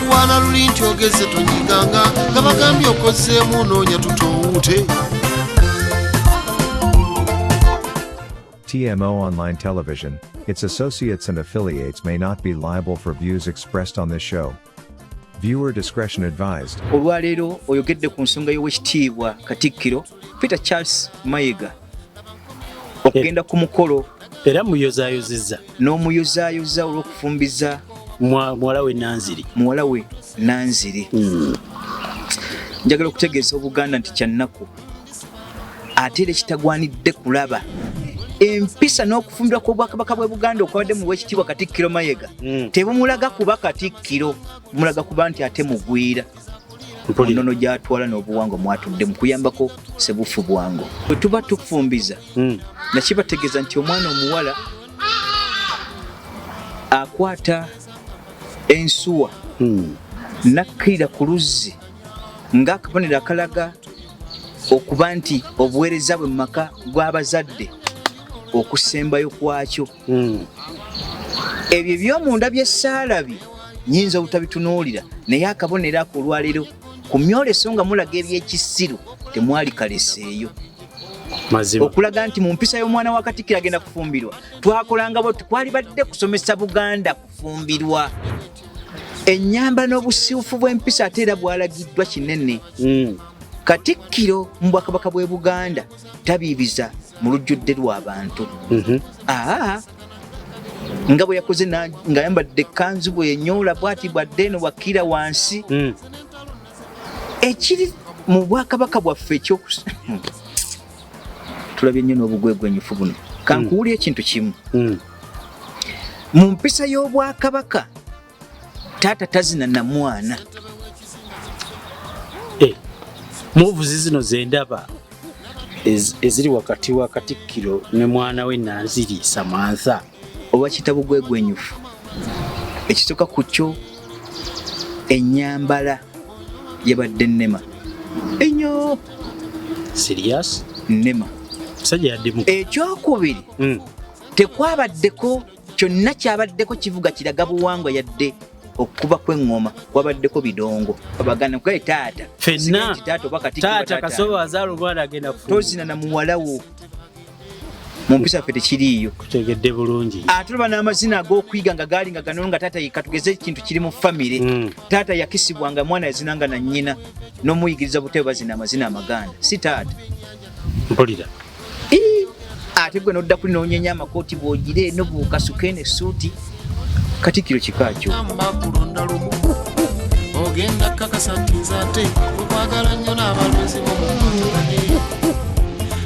Bakuwaana luli nti ogeze tonyiganga nga bagambye okozeemu noonya tutowuute. TMO Online Television, its associates and affiliates may not be liable for views expressed on this show. Viewer discretion advised. Olwaleero oyogedde ku nsonga y'Owekitiibwa Katikkiro Peter Charles Mayiga okugenda ku mukolo. Era muyozayozeza. N'omuyozaayoza olw'okufumbiza muwala we Nanziri. Muwala we Nanziri. Njagala okutegeeza Obuganda nti kyannaku ate era ekitagwanidde kulaba empisa n'okufumbirwa kw'Obwakabaka bw'e Buganda okwabadde mu Wekitiibwa Katikkiro Mayiga tebumulaga kuba Katikkiro, mulaga kuba nti ate mugwira. Nnono gy'atwala n'obuwangwa mwatudde mu kuyambako Sebufu Bwango. Bwe tuba tufumbiza, nakibategeeza nti omwana omuwala akwata ensuwa nakkirira ku luzzi ng'akabonero akalaga okuba nti obuweereza bwe mu maka gw'abazadde okusembayo kwakyo. Ebyo eby'omunda by'essaalabye nyinza obutabitunuulira, naye akabonero ako olwaleero ku myoleso nga mulaga ebyekisiru temwali kaleseeyo. Mazima. Okulaga nti mu mpisa y'omwana wa Katikkiro agenda kufumbirwa twakolanga bwe twalibadde kusomesa Buganda kufumbirwa. Ennyamba n'obusiiwufu bw'empisa ate era bwalagiddwa kinene. Katikkiro mu Bwakabaka bw'e Buganda tabiibiza mu lujjudde lw'abantu. Aa, nga bwe yakoze ng'ayambadde ekkanzu bwe yenyoola bw'ati bwadde eno bwakkira wansi. Ekiri mu Bwakabaka bwaffe ekyokus tulabye nnyo n'obugwegwenyufu buno. Kankuwulira ekintu kimu. Mu mpisa y'Obwakabaka taata tazina na mwana. Muvuzi zino zendaba eziri wakati wa Katikkiro ne mwana we Nanziri Samantha. Oba kita bugwegwenyufu. Ekisooka ku kyo, ennyambala yabadde nnema ennyo. Serious? Nnema. Musajja yadde mu Ekyokubiri, tekwabaddeko kyonna kyabaddeko kivuga kiraga buwangwa yadde okukuba kw'eŋŋoma, kwabaddeko bidongo. Abaganda kugaye taata. Ffenna. Siga nti taata oba Katikkiro taata taata. Kasoba azaala omwana agenda kufumbirwa. Tozina na muwala wo. Mu mpisa ffe tekiriiyo. Kutegedde bulungi. Ate olaba n'amazina ag'okuyiga nga gaali nga gano nga taata katugeze ekintu kiri mu famire. Taata yakisibwanga mwana yazinanga na nnyina n'omuyigiriza butebe bazina amazina amaganda. Si taata. Mpulira. Ii, ate gwe n'odda kuli n'onyenya amakooti bw'ogira eno bw'okasuka eno essuuti. Katikkiro kika kyo. Amba kulonda lumu ogenda kakasa nti nze ate okwagala nnyo n'abalonzi bo mukwatagane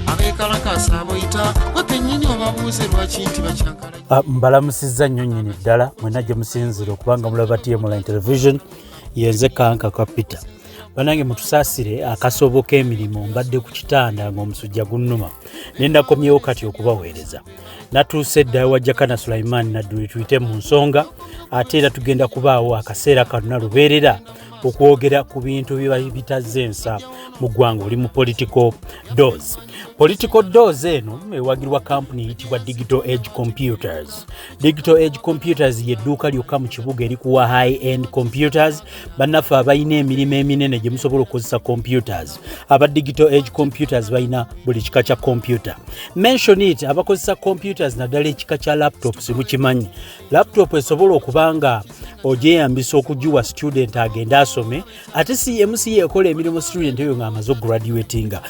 abeekalakaasa aboyita gwe kennyini obabuuze lwaki nti bakyankala. Mbalamusizza nnyo nnyini ddala mwenna gye musinziira okubanga mulaba TM Online Television. Yenze Kanka ka Peter. Bannange mutusaasire akasoobo k'emirimu, mbadde ku kitanda ng'omusujja gunnuma ne nakomyewo kati okubaweereza. Natuuse dda wa Jakana Sulaiman Nadduli tuyite mu nsonga, ate era tugenda kubaawo akaseera kano lubeerera okwogera ku bintu biba bitazze ensa mu ggwanga. Oli mu Political Dose. Political Dose eno ewagirwa kampuni eyitibwa Digital Age Computers. Digital Age Computers ye dduuka lyokka mu kibuga erikuwa high end computers. Bannaffe abalina emirimu eminene gye musobola okukozesa computers, aba Digital Age Computers balina buli kika kya computer. Mention it, abakozesa computers naddala ekika kya laptops, mukimanyi laptop esobola okuba nga ogyeyambisa okugiwa student agende asome, ate CMC ekola emirimu student eyo ng'amaze okugraduatinga.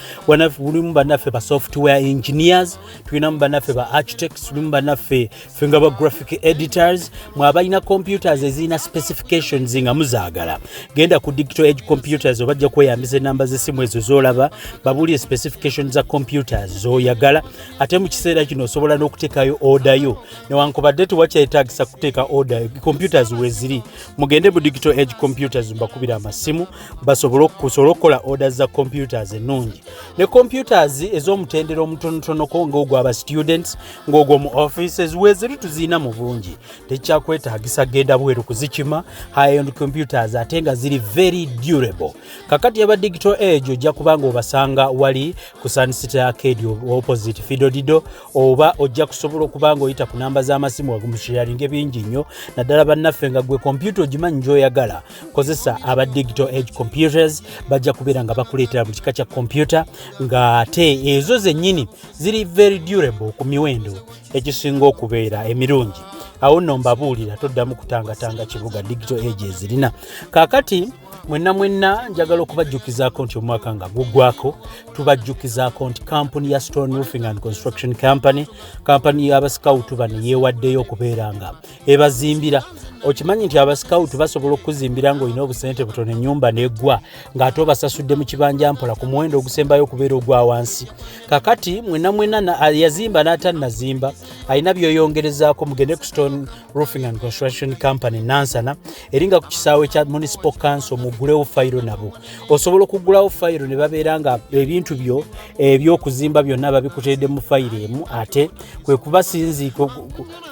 Mulimu bannaffe ba software engineers, tulinamu bannaffe ba architects, tulimu bannaffe ffe nga ba graphic editors. Mwe abalina computers ezirina specifications nga muzaagala, genda ku Digital Age Computers oba ajja kweyambisa enamba z'essimu ezo z'olaba, babuulire specifications za computers z'oyagala. Ate mu kiseera kino osobola n'okuteekayo order yo, newankubadde tewakyetagisa kuteeka order, computers weziri. Mugende mu Digital Age Computers. obakubira amasimu basobole okukola orders za computers ennungi ne computers ez'omutendera omutonotonoko ng'ogwaba students, ng'ogwo mu offices weziri, tuziina mu bungi, tekyakwetaagisa genda bweru kuzikima. High end computers ate nga ziri very durable. Kakati aba Digital Age ojja kuba nga obasanga wali ku Sun City Arcade opposite Fidodido, oba ojja kusobola okuba nga oyita ku namba z'amasimu wagumusharinga bingi nnyo, naddala bannaffe nga gwe kompyuta ogimanyi gy'oyagala. Kozesa aba Digital Age Computers, bajja kubeera nga bakuleetera buli kika kya kompyuta ng'ate ezo zennyini ziri very durable ku miwendo egisinga okubeera emirungi. Awo nno mbabuulira, toddamu kutangatanga kibuga, Digital Age ezirina. Kaakati mwenna mwenna njagala okubajjukizaako nti omwaka nga guggwako, tubajjukizaako nti kampuni ya Stone Roofing and Construction Company, kampani y'abasikawutu bano, yeewaddeyo okubeera nga ebazimbira. Okimanyi nti abasikawutu basobola okukuzimbira ng'olina obusente butono, ennyumba neggwa ng'ate obasasudde mu kibanja mpola ku muwendo ogusembayo okubeera ogwa wansi. Kakati mwenna mwenna yazimba n'atannazimba alina byoyongerezaako, mugende ku Stone Roofing and Construction Company Nansana, eringa ku kisaawe kya Municipal Council, mugulewo fayiro nabo. Osobola okugulawo fayiro ne babeera nga ebintu byo ebyokuzimba byonna babikuteredde mu fayiro emu, ate kwe kubasinzi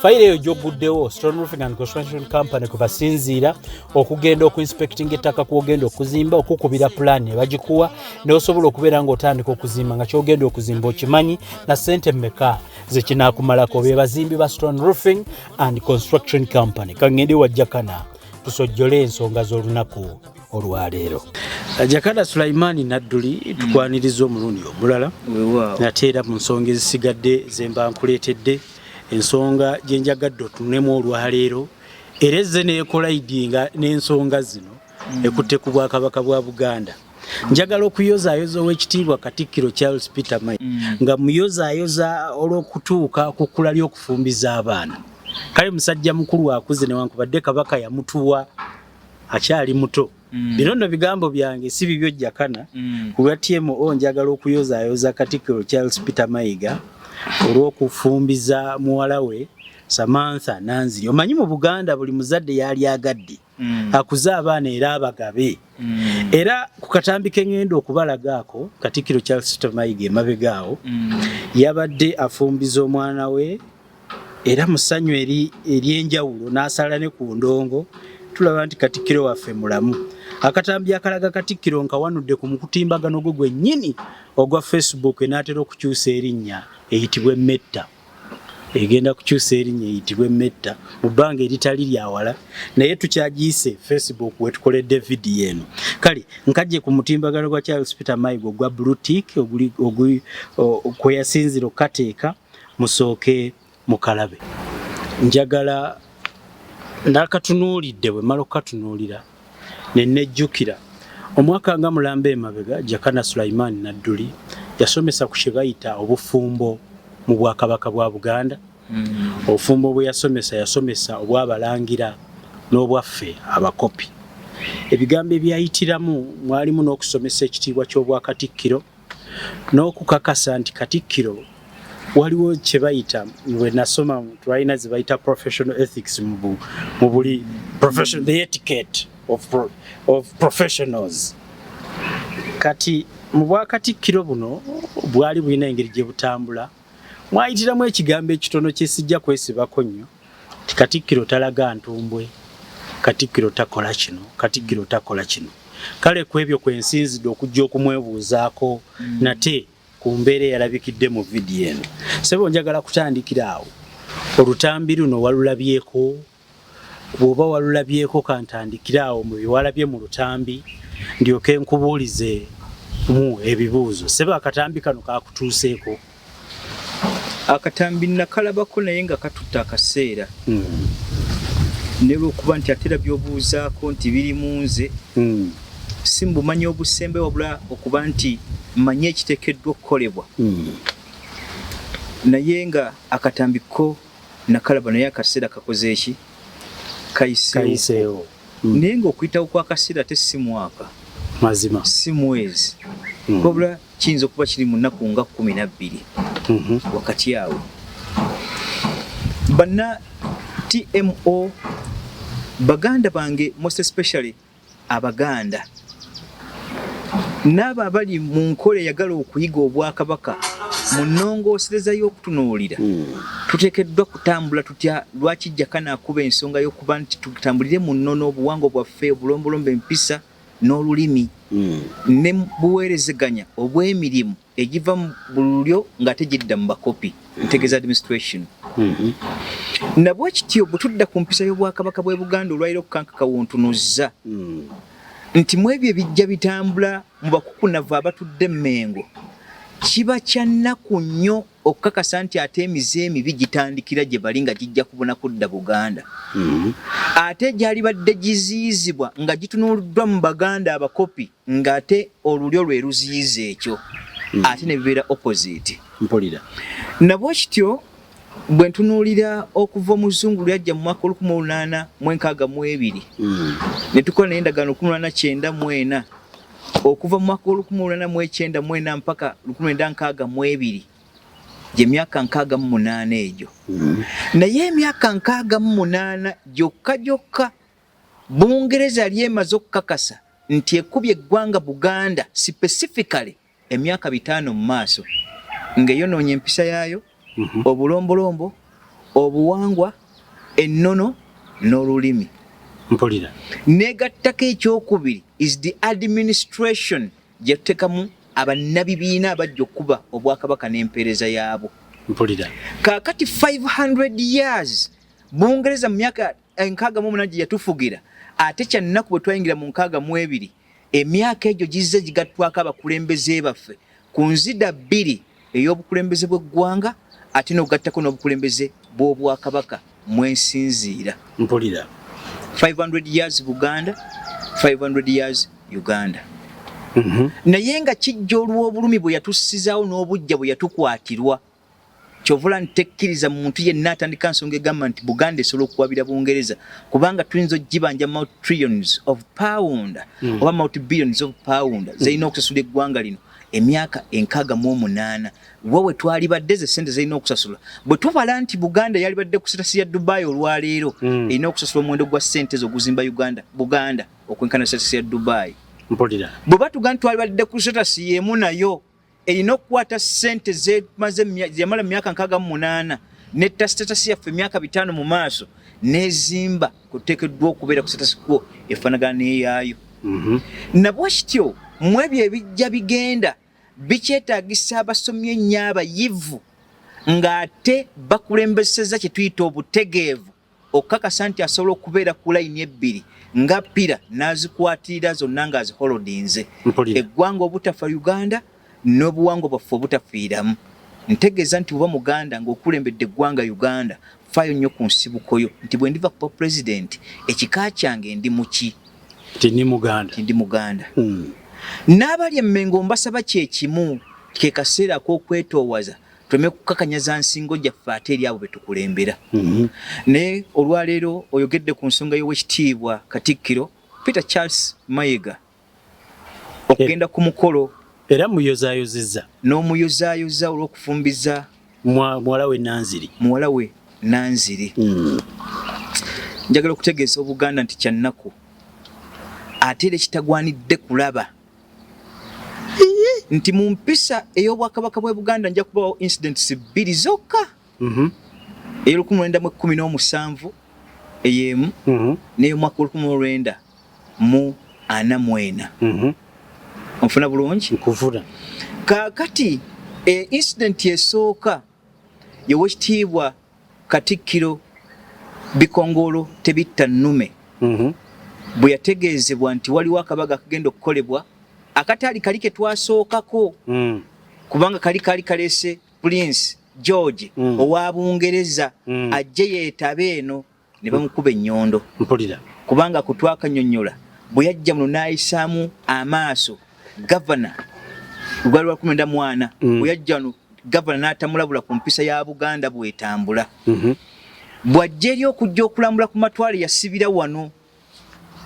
fayiro eyo gyoguddewo Stone Roofing and Construction Company kwe basinziira okugenda okuinspectinga ettaka kwogenda okuzimba, okukubira pulaani ne bagikuwa, n'osobola okubeera ng'otandika okuzimba nga kyogenda okuzimba okimanyi na ssente mmeka zekinaakumalako. Be bazimbi ba Stone Roofing and Construction Company. Kaŋŋende wajjakana tusojjole ensonga z'olunaku olwaleero. Jakana Sulaimaani Nadduli, tukwaniriza omulundi omulala ate era mu nsonga ezisigadde zemba nkuleetedde. Ensonga gye njagadde otunemu olwaleero era ezze neekolayidinga n'ensonga zino ekutte ku Bwakabaka bwa Buganda. Njagala okuyozaayoza Owekitiibwa Katikkiro Charles Peter Mayiga, nga muyozaayoza olw'okutuuka ku kkula ly'okufumbiza abaana. Kale musajja mukulu akuze, newankubadde Kabaka yamutuwa akyali muto. Bino nno bigambo byange, si bibyo Jakana. Ku lwa TMO njagala okuyozaayoza Katikkiro Charles Peter Mayiga olw'okufumbiza muwala we Samantha Nanziri. Omanyi mu Buganda buli muzadde yali agadde akuze abaana era abagabe. Era ku katambi keŋŋenda okubalagaako Katikkiro Charles Peter Mayiga emabega awo yabadde afumbiza omwana we, era mu ssanyu ery'enjawulo n'asala ne ku ndongo. Tulaba nti Katikkiro waffe mulamu. Akatambi akalaga Katikkiro nkawanudde ku mukutimbagano gwe gwennyini ogwa Facebook, enaatera okukyusa erinnya eyitibwa Meta. Egenda kukyusa erinnya eyitibwe Meta mu bbanga eritali lyawala, naye tukyagiyise Facebook wetukoledde vidiyo eno. Kale nkajje ku mutimbagano gwa Charles Peter Mayiga ogwa blue tick kwe yasinzira okukateeka, musooke mukalabe. Njagala nakatunuulidde, bwe mala okukatunuulira ne nejjukira omwaka nga mulamba emabega Jakana Sulaiman Nadduli yasomesa ku kye bayita obufumbo mu Bwakabaka bwa Buganda. Obufumbo bwe yasomesa, yasomesa obwabalangira n'obwaffe abakopi. Ebigambo ebyayitiramu mwalimu n'okusomesa ekitiibwa ky'obwakatikkiro n'okukakasa nti Katikkiro waliwo kye bayita, bwe nasoma twalina ze bayita professional ethics mu buli profession, the etiquette of professionals. Kati mu bwakatikkiro buno bwali bulina engeri gye butambula. Mwayitiramu ekigambo ekitono kyesijja kwesibako nnyo ti Katikkiro talaga ntumbwe, Katikkiro takola kino, Katikkiro takola kino. Kale ku ebyo kwensinzidde okujja okumwebuuzaako nate ku mbeera eyalabikidde mu vidiyo eno. Sebo, njagala kutandikira awo. Olutambi luno walulabyeko? Bw'oba walulabyeko, kantandikire awo mu byewalabye mu lutambi, ndyoke nkubuulize mu ebibuuzo. Sebo, akatambi kano kakutuuseeko? Akatambi nakalabako, naye nga katutte akaseera, ne lwokuba nti ate era byobuuzaako nti biri mu nze si mbumanyi obusembe, wabula okuba nti mmanyi ekiteekeddwa okukolebwa. Naye nga akatambi ko nakalaba, naye akaseera kakoze eki? Kayiseewo. Kayiseewo. Naye ng'okuyitawo kw'akaseera te si mwaka, si mwezi, wabula kiyinza okuba kiri mu nnaku nga 12 wakati awo. Banna TMO, baganda bange, most especially Abaganda n'abo abali mu nkola eyagala okuyiga Obwakabaka mu nnongoosereza y'okutunuulira, tuteekeddwa kutambula tutya? Lwaki Jakana akuba ensonga y'okuba nti tutambulire mu nnono, obuwangwa bwaffe, obulombolombo, empisa n'olulimi, ne buweerezeganya obw'emirimu egiva mu lulyo ng'ate gidda mu bakopi, ntegeeza administration. Nabwe kityo bwe tudda ku mpisa y'Obwakabaka bw'e Buganda olwaliro, okukankaka wontunuzza nti mu ebyo ebijja bitambula mu bakukunavu abatudde Mmengo, kiba kya nnaku nnyo okukakasa nti ate emize emibi gitandikira gye bali nga gijja kubona kudda Buganda, ate gyalibadde giziyizibwa nga gitunuuliddwa mu Baganda abakopi, ng'ate olulyo lwe luziyiza ekyo, ate ne bibeera opposite. Mpulira. Nabwe kityo bwe ntunuulira okuva omuzungu lwe yajja mu mwaka 1862 ne tukola naye endagaano 1894, okuva mu mwaka 1894 mpaka 1962, gyemyaka 68 egyo. Naye emyaka 68 gyokka gyokka Bungereza yali emaze okukakasa nti ekubye eggwanga Buganda specifically emyaka 50 mu maaso, ng'eyonoonya empisa yaayo, obulombolombo, obuwangwa, ennono n'olulimi. Mpulira. Negattako ekyokubiri is the administration gye tutekamu abannabibiina abajja okukuba Obwakabaka n'empeereza yaabwo. Mpulira. Kaakati 500 years Bungereza mu myaka 68 gye yatufugira, ate kyannaku bwe twayingira mu 62, emyaka egyo gizze gigattwako abakulembeze baffe ku nzida bbiri, ey'obukulembeze bw'eggwanga ate n'okugattako n'obukulembeze bw'Obwakabaka mwensinziira. Mpulira. 500 years Buganda, 500 years Uganda. Naye nga kijja olw'obulumi bwe yatussizaawo n'obujja bwe yatukwatirwa. Kyovula ntekkiriza muntu yenna atandika nsonga egamba nti Buganda esobola okuwabira Bungereza, kubanga tuyinza okugibanja multi trillions of pound oba multi billions of pound zerina okusasula eggwanga lino emyaka 68. Wa we twalibadde ze sente zerina okusasula, bwe tubala nti Buganda yalibadde ku status ya Dubai olwaleero, erina okusasula omuwendo gwa sente ezo oguzimba Uganda, Buganda okwenkana status ya Dubai. Mpulira. Bwe batuga nti twalibadde ku status y'emu, nayo erina okukwata sente zemaze yamala mu myaka 68 netta status yaffe emyaka 50 mu maaso, nezimba kuteekeddwa okubeera ku status quo efaanagana n'eyaayo. Nabwe kityo mu ebyo ebijja bigenda bikyetaagisa abasomi ennyo, abayivu, ng'ate bakulembeseza kye tuyita obutegeevu, okukakasa nti asobola okubeera ku layini ebbiri nga pira n'azikwatirira zonna ng'aziholodinze. Mpulira. Eggwanga obutafa Uganda n'obuwangwa bwaffe obutafiiramu. Ntegeeza nti bw'oba Muganda ng'okulembedde eggwanga Uganda, faayo nnyo ku nsibuko yo, nti bwe ndiva kuba pulezidenti, ekika kyange ndi muki? Nti ndi Muganda. Nti ndi Muganda. N'abali Emmengo mbasaba kyekimu, ke kaseera ak'okwetoowaza tuleme kukakanyaza nsingo gyaffe ate eri abo be tukulembera. Naye olwaleero oyogedde ku nsonga y'Owekitiibwa Katikkiro Peter Charles Mayiga okugenda ku mukolo. Era muyozaayozezza. N'omuyozaayoza olw'okufumbiza muwala we Nanziri. Muwala we Nanziri. Njagala okutegeeza Obuganda nti kyannaku ate era ekitagwanidde kulaba nti mu mpisa ey'Obwakabaka bw'e Buganda nja kubawo incidents bbiri zokka, ey'olukumi lwenda mu ekkumi n'omusanvu ey'emu n'ey'omwaka 1944. Onfuna bulungi? Nkufuna. Kaakati incident esooka yowekitiibwa Katikkiro Bikongolo Tebitta Nnume bwe yategeezebwa nti waliwo akabaga akagenda okukolebwa akataali kali ke twasookako, kubanga kali kaali kaleese Prince George owa Bungereza ajje yeetabe eno, ne bamukuba ennyondo. Mpulira. Kubanga kutwakanyonyola bwe yajja muno n'ayisaamu amaaso gavana, lwali lwa 14, bwe yajja wano gavana n'atamulabula ku mpisa ya Buganda bw'etambula. Bw'ajja eri okujja okulambula ku matwale yasibira wano,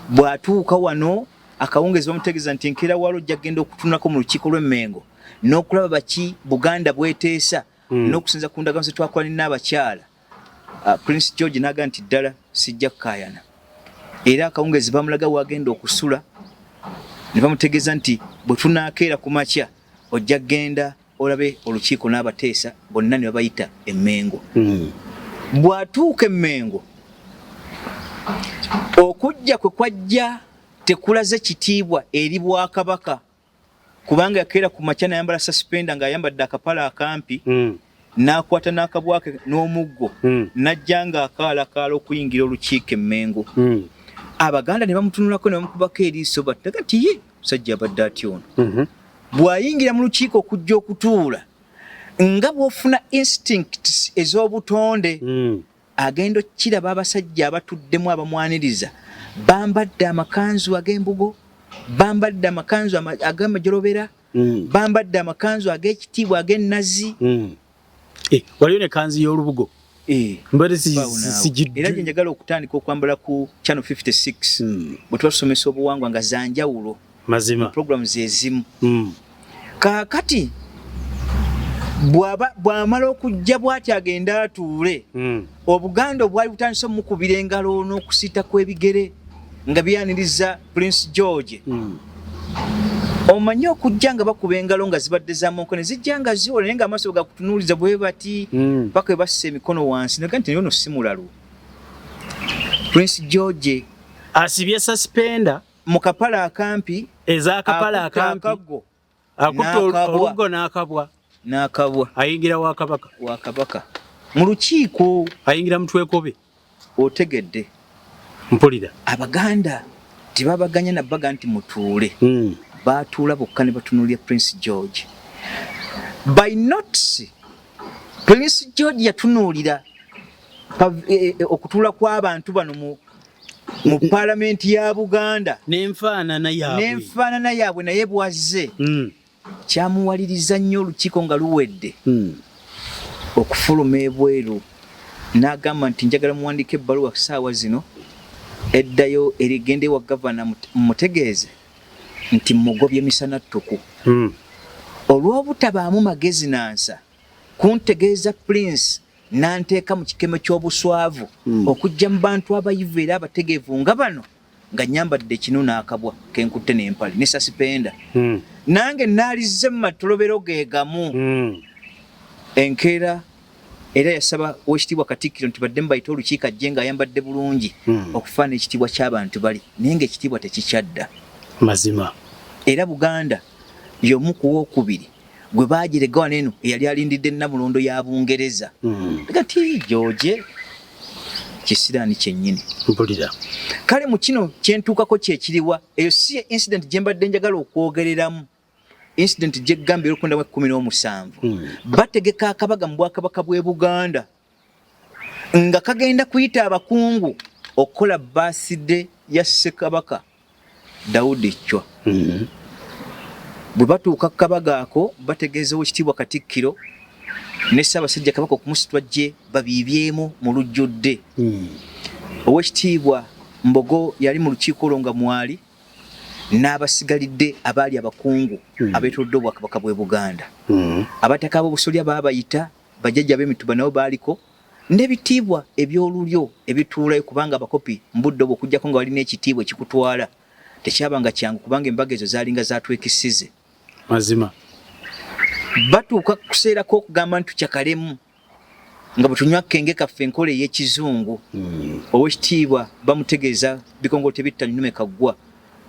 bw'atuuka wano akawungezi bamutegeeza nti enkeera walo ojja kugenda okutunulako mu lukiiko lw'Emmengo n'okulaba baki Buganda bweteesa n'okusinza ku ndagaano ze twakola n'abakyala. Prince George n'agamba nti ddala sijja kukaayana, era akawungezi bamulaga wagenda okusula. Ne bamutegeeza nti bwe tunaakeera ku makya ojja kugenda olabe olukiiko n'abateesa bonna, ne babayita e Mmengo. Bw'atuuka e Mmengo, okujja kwe kwajja tekulaze kitiibwa eri bwakabaka, kubanga yakeera ku makya nayambala suspender ng'ayambadde akapale akampi, n'akwata n'akabwake n'omuggo, n'ajja ng'akaalakaala okuyingira olukiiko e Mmengo. Abaganda ne bamutunulako ne bamukubako eriiso, battaga nti ye musajja abadde atya ono? Bw'ayingira mu lukiiko okujja okutuula, nga bw'ofuna instincts ez'obutonde, agenda okukiraba abasajja abatuddemu abamwaniriza bambadde amakanzu ag'embugo, bambadde amakanzu ag'amajolobera, bambadde amakanzu ag'ekitiibwa ag'ennazi. Eh, waliyo ne kanzu y'olubugo. Mbadde Era gye njagala okutandika okwambala ku Channel 56 bwe tuba tusomesa obuwangwa, nga zanjawulo. Mazima. Programs ezimu. Kaakati bw'amala okujja bw'ati agenda atuule, Obuganda obwali butandise omukubira engalo n'okusiita kw'ebigere nga byaniriza Prince George, omanyi okujja nga bakuba engalo nga zibadde za monko ne zijja nga ziwola, naye nga amaaso gakutunuuliza bwe bati, paka we bassa emikono wansi naga nti naye ono si mulalu. Prince George asibye suspender mu kapale akampi, ez'akapale akutte akampi, akaggo, akutte n'akabwa. Oluggo n'akabwa. N'akabwa. Ayingira wa kabaka. Wa kabaka mu lukiiko. Ayingira mutwekobe. Otegedde? Mpulira. Abaganda tebabaganya nabaga nti mutuule. Baatuula bokka ne batunuulira Prince George. By notice, Prince George yatunuulira okutuula kw'abantu bano mu paalamenti ya Buganda n'enfaanana yaabwe. N'enfaanana yaabwe, naye bwazze, kyamuwaliriza nnyo olukiiko nga luwedde okufuluma ebweru n'agamba nti njagala muwandiike ebbaluwa saawa zino eddayo erigende ewa gavana, mutegeeze nti mugobye misana ttuku olw'obutabaamu magezi nansa kuntegeeza prince n'anteeka mu kikemo ky'obuswavu okujja mu bantu abayivu era abategeevu nga bano nga nyambadde kinu n'akabwa kenkutte n'empale ne suspender. Nange naalizze mu matolobero ge gamu. Enkeera era yasaba Owekitiibwa Katikkiro nti badde mubayite olukiiko ajje ng'ayambadde bulungi okufaana ekitiibwa ky'abantu bali, naye ng'ekitiibwa tekikyadda. Mazima. Era Buganda y'omu ku wookubiri gwe baagirega wano eno eyali alindidde Namulondo ya Bungereza. Kati George kisiraani kyennyini. Mpulira. Kale mu kino kyentuukako kyekiriwa, eyo si ye incident gye mbadde njagala okwogereramu. Incident gyeggambye olukunda mu 17, bategeka akabaga mu bwakabaka bw'e Buganda nga kagenda kuyita abakungu okukola birthday ya Ssekabaka Dawudi Chwa. Bwe batuuka ku kabaga ako, bategeeza Owekitiibwa Katikkiro ne Ssaabasajja Kabaka okumusitwa gye babiibyemu mu lujjudde. Owekitiibwa Mbogo yali mu lukiiko olwo nga mwali n'abasigalidde abaali abakungu abeetolodde obwakabaka bw'e Buganda. Abataka ab'obusolya baabayita, bajjajja ab'emituba nabo baaliko, n'ebitiibwa eby'olulyo ebituulayo, kubanga abakopi mu budde obwo okuggyako nga balina ekitiibwa ekikutwala tekyabanga kyangu, kubanga embaga ezo zaalinga zatwekisize. Mazima. Batuuka ku kuseera k'okugamba nti tukyakalemu nga bwe tunywa kenge kaffe enkola ey'ekizungu. Owekitiibwa bamutegeeza bikongolo tebitta nnume kaggwa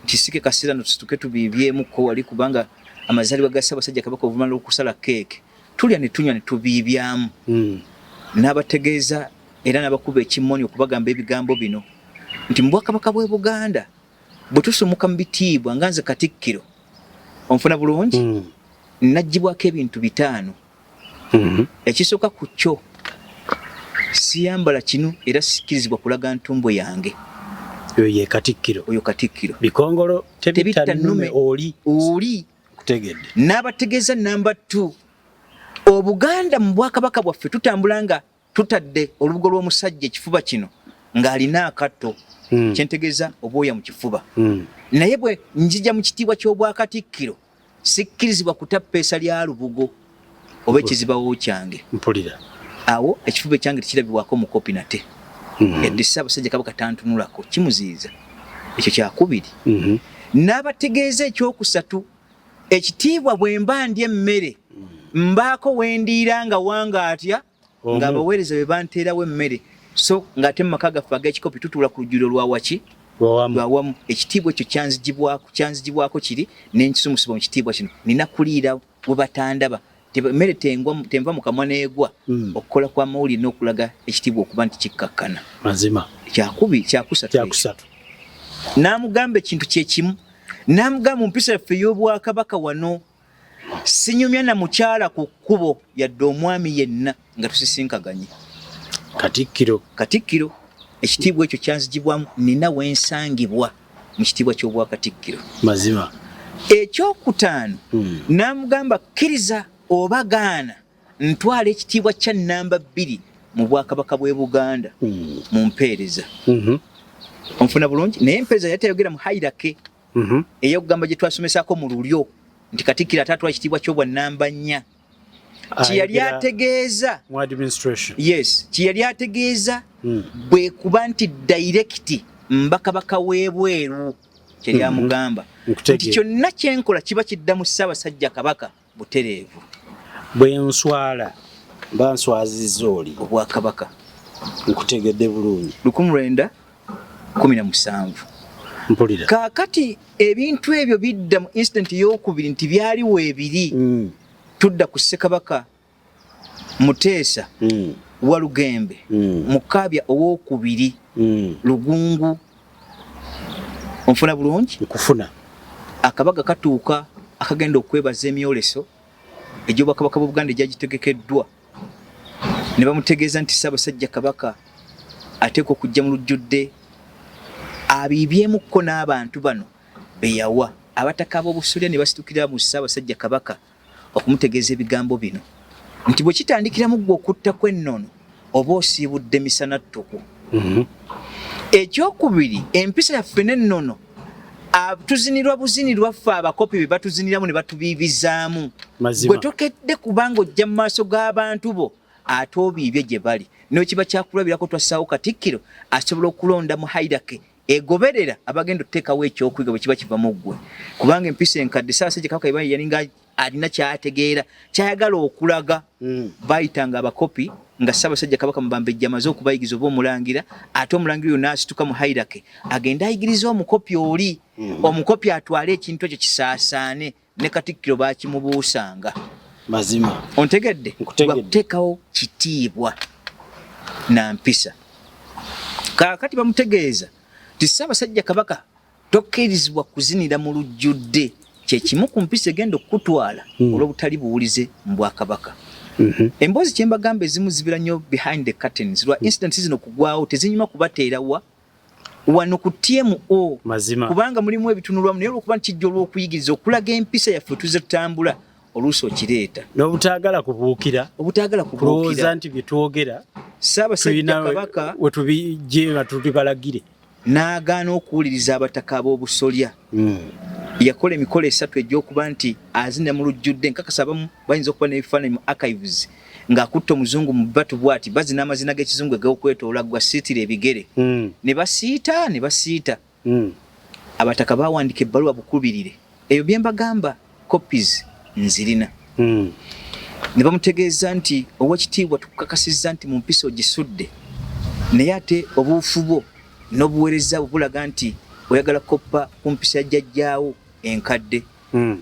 nti si ke kaseera no tusituke tubiibyemuko wali, kubanga amazaalibwa ga Ssaabasajja Kabaka oluvannyuma lw'okusala keeke tulya ne tunywa ne tubiibyamu. N'abategeeza era n'abakuba ekimoni okubagamba ebigambo bino nti mu bwakabaka bw'e Buganda bwe tusumuka mu bitiibwa nga nze Katikkiro, onfuna bulungi, naggyibwako ebintu 5. Ekisooka ku kyo, siyambala kinu era sikkirizibwa kulaga ntumbo yange. Oyo ye Katikkiro. Oyo Katikkiro. Bikongolo tebitta tebitta nnume nnume oli. Oli. Kutegedde. N'abategeeza namba 2, Obuganda mu bwakabaka bwaffe tutambula nga tutadde olubugo lw'omusajja ekifuba kino ng'alina akatto, kyentegeeza obwoya mu kifuba, naye bwe nzija mu kitiibwa ky'obwakatikkiro sikkirizibwa kuta ppeesa lya lubugo oba ekizibawo kyange. Mpulira. Awo ekifuba ekyange tekirabibwako mukopi nate. Edde Ssaabasajja Kabaka tantunulako, kimuziiza. Ekyo kyakubiri. N'abategeeza ekyokusatu, ekitiibwa bwe mba ndya emmere mbaako wendiira nga wanga atya ng'abaweereza be banteerawo emmere, so ng'ate mu maka gaffe ag'ekikopi tutuula ku lujjuliro lwa waki lwawamu. Ekitiibwa ekyo kyanzigibwako kiri n'enkisumusibwa mu kitiibwa kino. Nina kuliira we batandaba, emmere tenva mu kamwa n'egwa. Okukola kw'amawulire n'okulaga ekitiibwa okuba nti kikkakkana. Mazima. Kyakusatu. N'amugamba ekintu kye kimu, n'amugamba mu mpisa yaffe ey'obwakabaka wano sinyumya na mukyala ku kkubo yadde omwami yenna nga tusisinkaganye. Katikkiro ekitiibwa ekyo kyanzigibwamu, nina wensangibwa mu kitiibwa ky'obwakatikkiro. Mazima. Ekyokutaano, n'amugamba kkiriza oba gaana ntwala ekitiibwa kya namba 2 mu bwakabaka bw'e Buganda mu mpeereza. Onfuna bulungi? Naye empeereza yatayogera mu hierarchy ey'okugamba gye twasomesaako mu lulyo nti Katikkiro ate atwala ekitiibwa ky'obwa namba 4. Kyeyali ategeeza mu administration. Yes, kyeyali ategeeza bwe kuba nti direct mbakabaka w'ebweru kyeyali amugamba nti kyonna kyenkola kiba kidda mu Ssaabasajja Kabaka butereevu. Bwe nswala mba nswazizza oli obwakabaka. Nkutegedde bulungi. 1917. Mpulira. Kaakati ebintu ebyo bidda mu incident ey'okubiri nti byaliwo ebiri. Tudda ku Ssekabaka Muteesa Walugembe Mukaabya ow'okubiri Lugungu. Onfuna bulungi? Nkufuna. Akabaga katuuka akagenda okwebaza emyoleso egy'Obwakabaka bw'Obuganda Buganda egyagitegekeddwa, ne bamutegeeza nti Ssaabasajja Kabaka ateekwa okujja mu lujjudde abiibyemukko n'abantu bano be yawa. Abataka ab'obusolya ne basitukira mu Ssaabasajja Kabaka okumutegeeza ebigambo bino nti bwe kitandikira mu ggwe okutta kw'ennono oba osiibudde misana ttuku. Ekyokubiri, empisa yaffe n'ennono tuzinirwa buzinirwa ffe abakopi be batuziniramu ne batubiibizaamu. Gwe tokedde kubanga ojja mu maaso g'abantu bo ate obiibye gye bali. N'ekiba kyakulabirako twassaawo Katikkiro asobola okulonda mu hierarchy egoberera abagenda okuteekawo ekyokuyiga bwe kiba kiva mu ggwe, kubanga empisa enkadde Ssaabasajja Kabaka yeba yalinga alina kyategeera kyayagala okulaga. Bayitanga abakopi nga Ssaabasajja Kabaka Mubambejja amaze okubayigiza oba omulangira, ate omulangira oyo n'asituka mu hierarchy agende ayigirize omukopi oli, omukopi atwale ekintu ekyo kisaasaane. Ne Katikkiro bakimubuusanga. Mazima. Ontegedde? Bakuteekawo kitiibwa na mpisa. Kaakati bamutegeeza nti Ssaabasajja Kabaka tokkirizibwa kuzinira mu lujjudde, kye kimu ku mpisa egenda okukutwala olw'obutali buwulize mu bwakabaka. Emboozi kye mbagamba ezimu zibeera nnyo behind the curtains, lwa incidents zino kugwawo tezinyuma kubateera wano ku TMO. Mazima. Kubanga mulimu ebitunulwamu, naye olw'okuba nti kijja olw'okuyigiriza okulaga empisa yaffe tuzze tutambula, oluusi okireeta. N'obutaagala kubuukira. Obutaagala kubuukira. Kulowooza nti bye twogera Ssaabasajja Kabaka we tubijje nga tubibalagire. N'agaana okuwuliriza abataka ab'obusolya. Yakola emikolo esatu egy'okuba nti azina mu lujjudde. Nkakasa abamu bayinza okuba n'ebifaananyi mu archives ng'akutte omuzungu mu batu bw'ati, bazina amazina g'ekizungu ag'okwetoloola gwasiitira ebigere. Ne basiita, ne basiita. Abataka baawandiika ebbaluwa bukubirire. Ebyo bye mbagamba copies nzirina. Ne bamutegeeza nti owekitiibwa tukukakasizza nti mu mpisa ogisudde, naye ate obuufu bwo n'obuweereza bwo bulaga nti oyagala kukoppa ku mpisa ya jjajjaawo enkadde.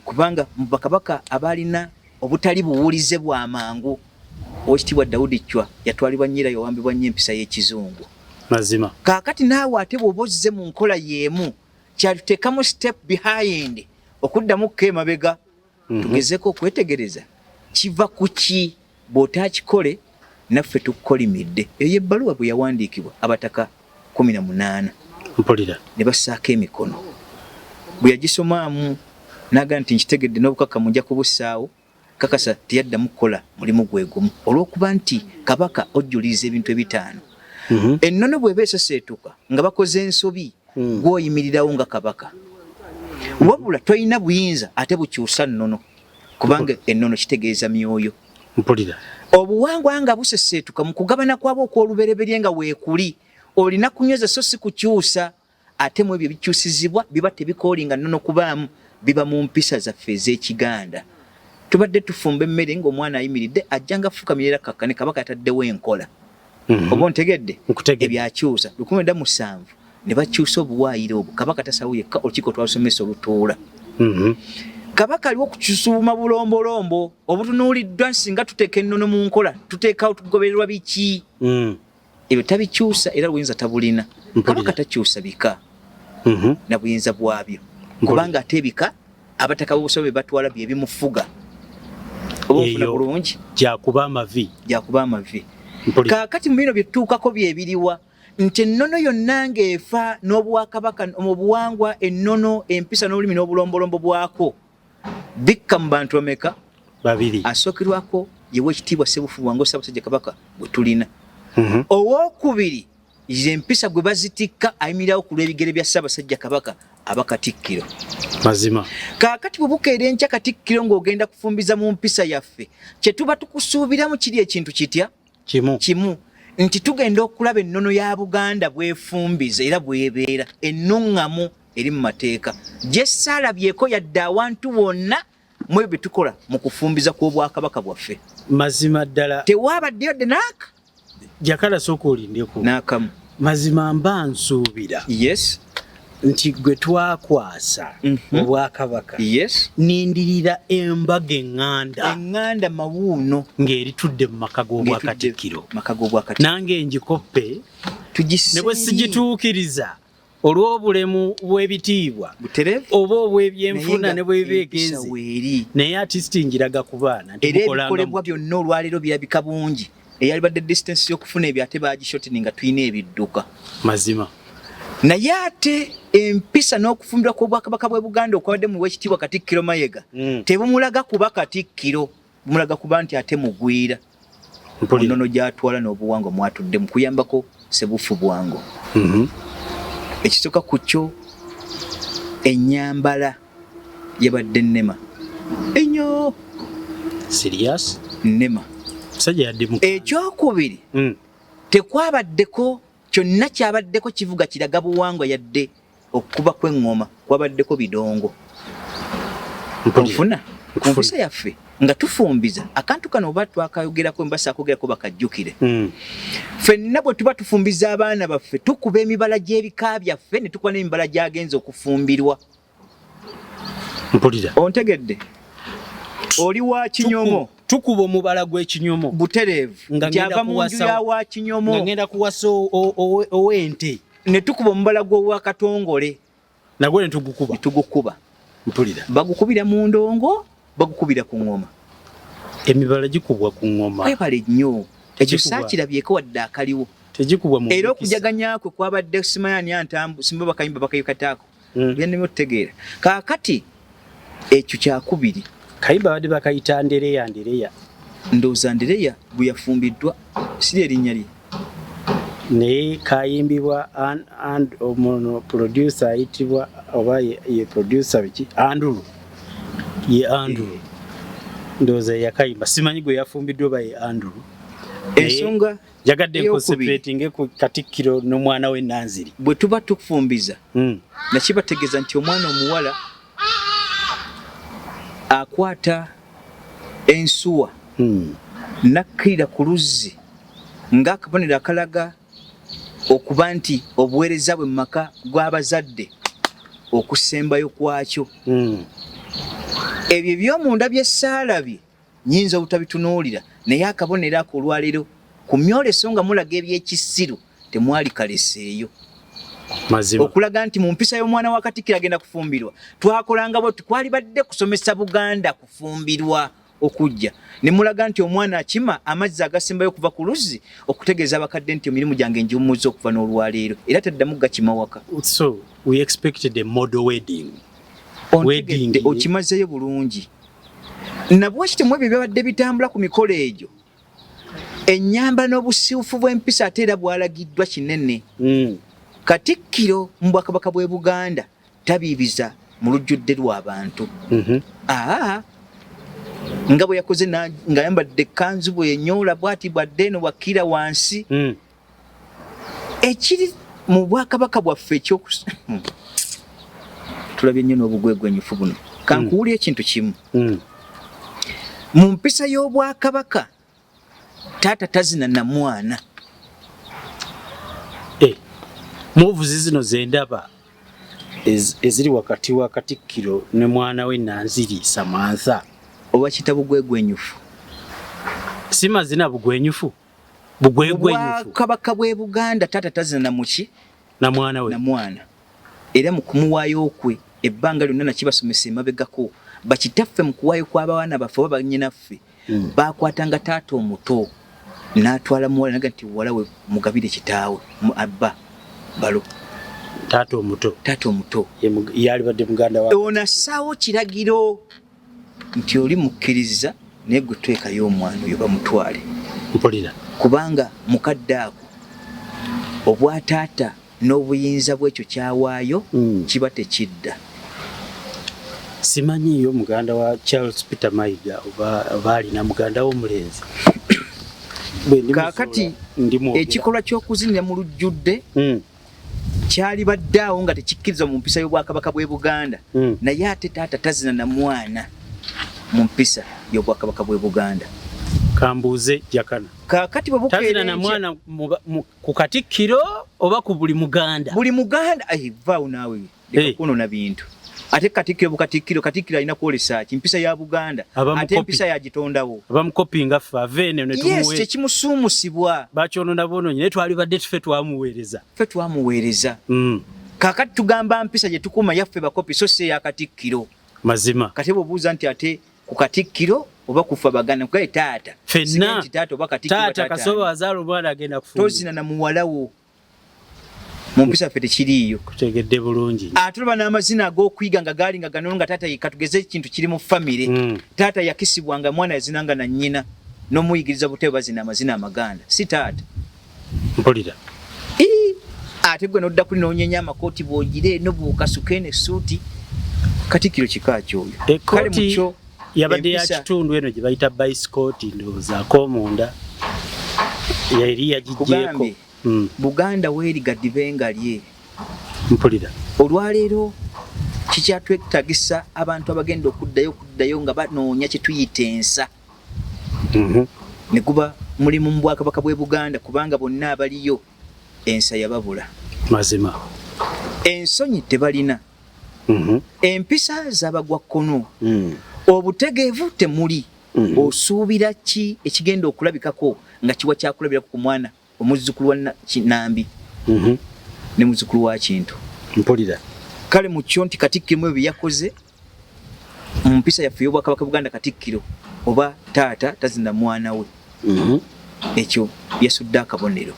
Kubanga mu bakabaka abaalina obutali buwulize bwa mangu, Owekitiibwa Daudi Chwa yatwalibwa nnyo era yawambibwa nnyo empisa y'ekizungu. Mazima. Kaakati naawe ate bw'oba ozze mu nkola y'emu, kyatuteekamu step behind okuddamu ko emabega, tugezeeko okwetegereza kiva ku ki, bw'otaakikole naffe tukukolimidde. Eyo ebbaluwa bwe yawandiikibwa abataka 18. Mpulira. Ne bassaako emikono. Bwe yagisomaamu n'agamba nti nkitegedde n'obukakkamu nja kubussaawo. Kakasa teyaddamu kukola mulimu gwe gumu olw'okuba nti Kabaka ojjuliriza ebintu ebitaano. Ennono bw'eba eseseetuka nga bakoze ensobi, gw'oyimirirawo nga Kabaka. Wabula tolina buyinza ate bukyusa nnono, kubanga ennono kitegeeza myoyo. Mpulira. Obuwangwa nga buseseetuka mu kugabana kwabwo okw'olubereberye nga weekuli, olina kunyweza so si kukyusa. Ate mu ebyo bikyusizibwa biba tebikoolinga nnono kubaamu, biba mu mpisa zaffe ez'Ekiganda. Tubadde tufumba emmere ng'omwana ayimiridde, ajjanga afukamira era kakkane. Kabaka yataddewo enkola. Oba ontegedde? Ebyakyusa 1907 ne bakyusa obuwaayiro obwo. Kabaka tasalawo yekka, olukiiko twalusomesa olutuula. Kabaka aliwo kukyusuuma bulombolombo obutunuuliddwa singa tuteeka ennono mu nkola, tuteekawo tugobererwa biki. Ebyo tabikyusa era buyinza tabulina. Kabaka takyusa bika na buyinza bwabyo, kubanga ate ebika abataka b'obusobe batwala bye bimufuga. Oba ofuna bulungi? Gyakuba amavi. Gyakuba amavi. Kaakati mu bino bye tutuukako bye biriwa nti ennono yonna ng'efa n'obwakabaka, obuwangwa, ennono, empisa n'olulimi n'obulombolombo bwako bikka mu bantu bameka? Babiri. Asookerwako ye w'ekitiibwa Ssebufu Bwango Ssaabasajja Kabaka gwe tulina. Owookubiri ye mpisa gwe bazitikka ayimirirawo ku lw'ebigere bya Ssaabasajja Kabaka aba Katikkiro. Mazima. Kaakati bwe bukeera enkya Katikkiro ng'ogenda kufumbiza mu mpisa yaffe, kye tuba tukusuubiramu kiri ekintu kitya? Kimu. Kimu. Nti tugenda okulaba ennono ya Buganda bwefumbiza era bwebeera ennuŋŋamu eri mu mateeka gye saalabyeko yadde awantu wonna mu ebyo bye tukola mu kufumbiza kw'Obwakabaka bwaffe. Mazima ddala. Tewaabaddeyo dde naaka. Jakala sooka olindeko. N'akamu. Mazima mba nsuubira. Yes. Nti gwe twakwasa Obwakabaka. Yes. Nindirira embaga eŋŋanda. Eŋŋanda mawuuno. Ng'eritudde mu maka g'Obwakatikkiro. Maka g'Obwakatikkiro. Nange ngikoppe. Tugisse. Ne bwe sigituukiriza olw'obulemu bw'ebitiibwa oba obw'ebyenfuna ne bw'eba egenze, naye artist njiraga ku baana nti era ebikolebwa byonna olwaleero birabika bungi. Eyalibadde distance y'okufuna ebyo ate bagishotini nga tulina ebidduka. Mazima. Naye ate empisa n'okufumbirwa kw'Obwakabaka bw'e Buganda okwabadde mu w'ekitiibwa Katikkiro Mayiga tebumulaga kuba Katikkiro, bumulaga kuba nti ate mugwira. Nnono gy'atwala n'obuwangwa mwatudde mu kuyambako Ssebuufu Bwango. Ekisooka ku kyo, ennyambala yabadde nnema ennyo. Serious? Nnema. Musajja yadde mu Ekyokubiri, tekwabaddeko kyonna kyabaddeko kivuga kiraga buwangwa yadde okukuba kw'eŋŋoma, kwabaddeko bidongo. Onfuna? Ku mpisa yaffe nga tufumbiza akantu kano oba twakayogerako mba saakogerako bakajjukire. Ffenna bwe tuba tufumbiza abaana baffe tukuba emibala gy'ebika byaffe ne tukuba n'emibala gy'agenze okufumbirwa. Mpulira. Ontegedde? Oli wa kinyomo. Tukuba omubala gw'ekinyomo. Butereevu. Nga Nti ngenda ava mu nju kuwasa ya wa kinyomo. Nga ngenda kuwasa ow'ente. Ne tukuba omubala gw'owa Katongole. Nagwo ne tugukuba. Ne tugukuba. Mpulira. Bagukubira mu ndongo, bagukubira ku ŋŋoma. Emibala gikubwa ku ŋŋoma. Webale nnyo. Ekyo Tegikubwa. saakirabyeko wadde akaliwo. Tegikubwa mu Era mikisa. okujaganya kwe kwabadde simanya ani antambu, simba bakayimba bakayikataako. Byenneme otutegeera. Kaakati ekyo kyakubiri. Kayimba badde bakayita Andereya Andereya. Ndowooza Andereya bwe yafumbiddwa siri erinnya lye. Naye kayimbibwa omuno producer ayitibwa oba ye producer biki? Andrew. Ye Andrew. Ndowooza yakayimba. Simanyi gwe yafumbiddwa oba ye Andrew. Ensonga njagadde ey'okubiri. nkoncentratinge ku Katikkiro n'omwana we Nanziri. Bwe tuba tufumbiza, nakibategeeza nti omwana omuwala akwata ensuwa n'akkirira ku luzzi ng'akabonero akalaga okuba nti obuweereza bwe mu maka gw'abazadde okusembayo kwakyo. Ebyo eby'omunda bye ssaalabye nnyinza obutabitunuulira, naye akabonero ako olwaleero ku myoleso nga mulaga eby'ekisiru temwali kaleseeyo. Mazima. Okulaga nti mu mpisa y'omwana wa Katikkiro agenda kufumbirwa twakolanga bwe twalibadde kusomesa Buganda kufumbirwa okujja ne mulaga nti omwana akima amazzi agasembayo okuva ku luzzi okutegeeza abakadde nti emirimu gyange ngiwummuzza okuva n'olwaleero era taddamu gakima waka. So we expected a model wedding. Ontegedde, okimazeeyo bulungi. Nabwekityo mu ebyo byabadde bitambula ku mikolo egyo, ennyamba n'obusiiwufu bw'empisa ate era bwalagiddwa kinene. Katikkiro mu Bwakabaka bw'e Buganda tabiibiza mu lujjudde lw'abantu. Nga bwe yakoze ng'ayambadde ekkanzu bwe yenyoola bw'ati bw'adda eno bw'akkira wansi. Ekiri Mu bwakabaka bwaffe ekyokus tulabye nnyo n'obugwegwenyufu buno. Kankuwulira ekintu kimu. Mu mpisa y'obwakabaka taata tazina na mwana. Muvuzi zino zendaba eziri wakati wa Katikkiro ne mwana we Nanziri Samantha. Oba kita bugwegwenyufu. Si mazina bugwenyufu. Bugwegwenyufu. Kabaka bwe Buganda taata tazina na muki? Na mwana we. Na mwana. Era mu kumuwaayo kwe ebbanga lyonna nakibasomesa emabegako bakitaffe mu kuwaayo kw'abaana baffe oba bannyinaffe bakwatanga taata omuto n'atwala muwala naga nti muwala we mugabire kitaawe abba balo. Taata omuto. Taata omuto. Yalibadde muganda wa. Ono assaawo kiragiro nti oli mukkiriza naye gwe twekayo omwana oyo bamutwale. Mpulira. Kubanga mukadde ako obwataata n'obuyinza bw'ekyo kyawaayo kiba tekidda. Simanyiiyo muganda wa Charles Peter Mayiga oba alina muganda w'omulenzi. Kaakati ekikolwa ky'okuzinira mu lujjudde kyalibadde awo nga tekikkirizibwa mu mpisa y'Obwakabaka bw'e Buganda. Naye ate taata tazina na mwana mu mpisa y'Obwakabaka bw'e Buganda. Kambuuze Jakana. Kaakati bwe bukeera Tazina na mwana ku Katikkiro oba ku buli Muganda? Buli Muganda, vaawo naawe. Leka kwonona bintu. Ate Katikkiro bukatikkiro, Katikkiro alina kwolesa ki? Mpisa ya Buganda. Ate empisa yagitondawo. Abamukopinga ffe ave eno ne tumuwe. Yes, tekimusuumusibwa. Bakyonona bwononyi naye twalibadde ffe twamuweereza. Ffe twamuweereza. Kaakati tugamba mpisa gye tukuuma yaffe bakopi so si eya Katikkiro. Mazima. Kati bw'obuuza nti ate ku Katikkiro oba kufa Baganda, nkugaye taata. Ffenna. Nti taata oba Katikkiro. Taata Kasoba azaala omwana agenda kufumbirwa. Tozina na muwala wo. Mu mpisa ffe tekiriiyo. Kutegedde bulungi. Ate olaba n'amazina ag'okuyiga nga gaali nga gano nga taata katugeze ekintu kiri mu famire. Taata yakisibwanga mwana yazinanga na nnyina n'omuyigiriza butebe bazina amazina amaganda. Si taata. Mpulira. Ate gwe n'odda kuli n'onyenya amakooti bw'ogira eno bw'okasuka eno essuuti. Katikkiro kika ki oyo? Kale mukyo yabadde ya kitundu eno gye bayita bicycle ndowoozaako munda. Yali yagiggyeko. Buganda weeriga dibenga lye. Mpulira. Olwaleero kikyatwetagisa abantu abagenda okuddayo nga banoonya kye tuyita ensa. Ne guba mulimu mu Bwakabaka bw'e Buganda kubanga bonna abaliyo ensa yababula. Mazima. Ensonyi tebalina. Empisa zabagwa kkono. Obutegeevu temuli. Osuubira ki ekigenda okulabikako nga kiwa kyakulabirako ku mwana omuzzukulu wa Nambi ne muzzukulu wa Kintu. Mpulira. Kale mu kyo nti Katikkiro mu ebyo bye yakoze mu mpisa yaffe y'Obwakabaka Buganda Katikkiro oba taata tazina mwana we. Ekyo yasudde akabonero.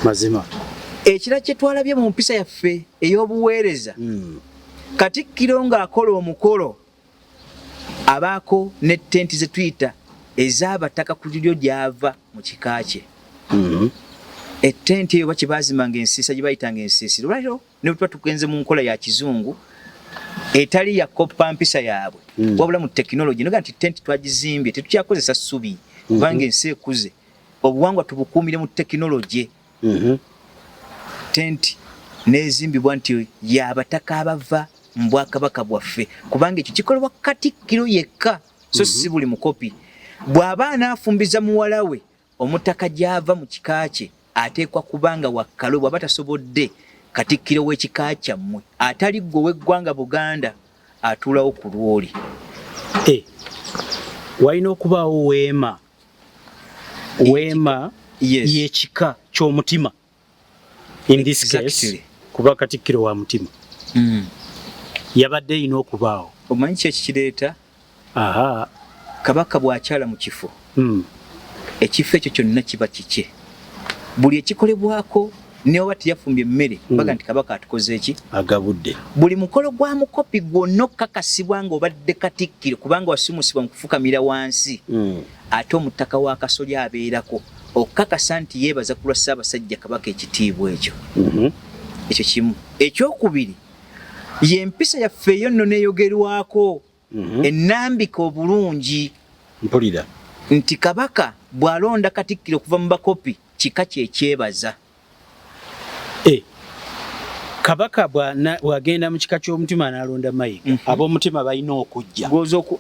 Mazima. Ekirala kye twalabye mu mpisa yaffe ey'obuweereza, Katikkiro ng'akola omukolo abaako ne tenti ze tuyita ez'abataka ku lulyo gy'ava mu kika kye. Ettenti eyo oba kye baazimanga ensiisa gye bayitanga ensiisira. Olwaleero ne bwe tuba tugenze mu nkola ya kizungu etali ya koppa mpisa yaabwe, wabula mu tekinologi noga nti tenti twagizimbye tetukyakozesa ssubi kubanga ensi ekuze, obuwangwa tubukuumire mu tekinologi. Tenti n'ezimbibwa nti y'abataka abava mu bwakabaka bwaffe kubanga ekyo kikolebwa Katikkiro yekka so si buli mukopi. Bw'aba anaafumbiza muwala we omutaka gy'ava mu kika kye ateekwa kubanga wakkalo bw'aba tasobodde Katikkiro w'ekika kyammwe atali ggwe ow'eggwanga Buganda atuulawo ku lwoli. Walina okubaawo weema. Weema y'ekika ky'omutima. In this case, kuba Katikkiro wa mutima. Yabadde erina okubaawo. Omanyi ki ekikireeta? Kabaka bw'akyala mu kifo, ekifo ekyo kyonna kiba kikye. Buli ekikolebwako ne oba teyafumbye emmere, baga nti Kabaka atukoze eki? Agabudde. Buli mukolo gwa mukopi gwonna okukakasibwa ng'obadde Katikkiro kubanga wasuumusibwa mu kufukamira wansi. Ate omutaka wa Kasolya abeerako okukakasa nti yeebaza ku lwa Ssaabasajja Kabaka ekitiibwa ekyo. Ekyo kimu. Ekyokubiri, y'empisa yaffe eyo nno n'eyogerwako ennambika obulungi. Mpulira. Nti Kabaka bw'alonda Katikkiro okuva mu bakopi kika kye kyebaza. Kabaka bw'agenda mu kika ky'omutima n'alonda Mayiga, ab'omutima balina okujja.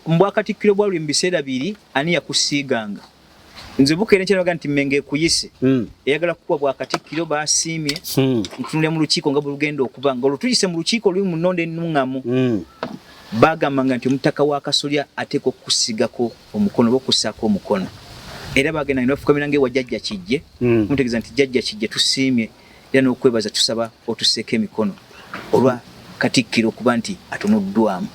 Mbwakatikkiro bwa luli mu biseera biri ani yakusiiganga? Nze bukeera nkyalaga nti Mmengo ekuyise, eyagala kukuwa bwakatikkiro basiimye, ntunulira mu lukiiko nga bwe lugenda okuba nga olwo tuyise mu lukiiko luli mu nnonda ennuŋŋamu. Bagambanga nti omutaka wa Kasolya ateekwa okukusigako omukono oba okussaako omukono, era bagenda ne bafukamira ng'ewa Jjajja Kijje, kumutegeeza nti Jjajja Kijje tusiimye era n'okwebaza, tusaba otusseeko emikono olwa Katikkiro okuba nti atunuddwamu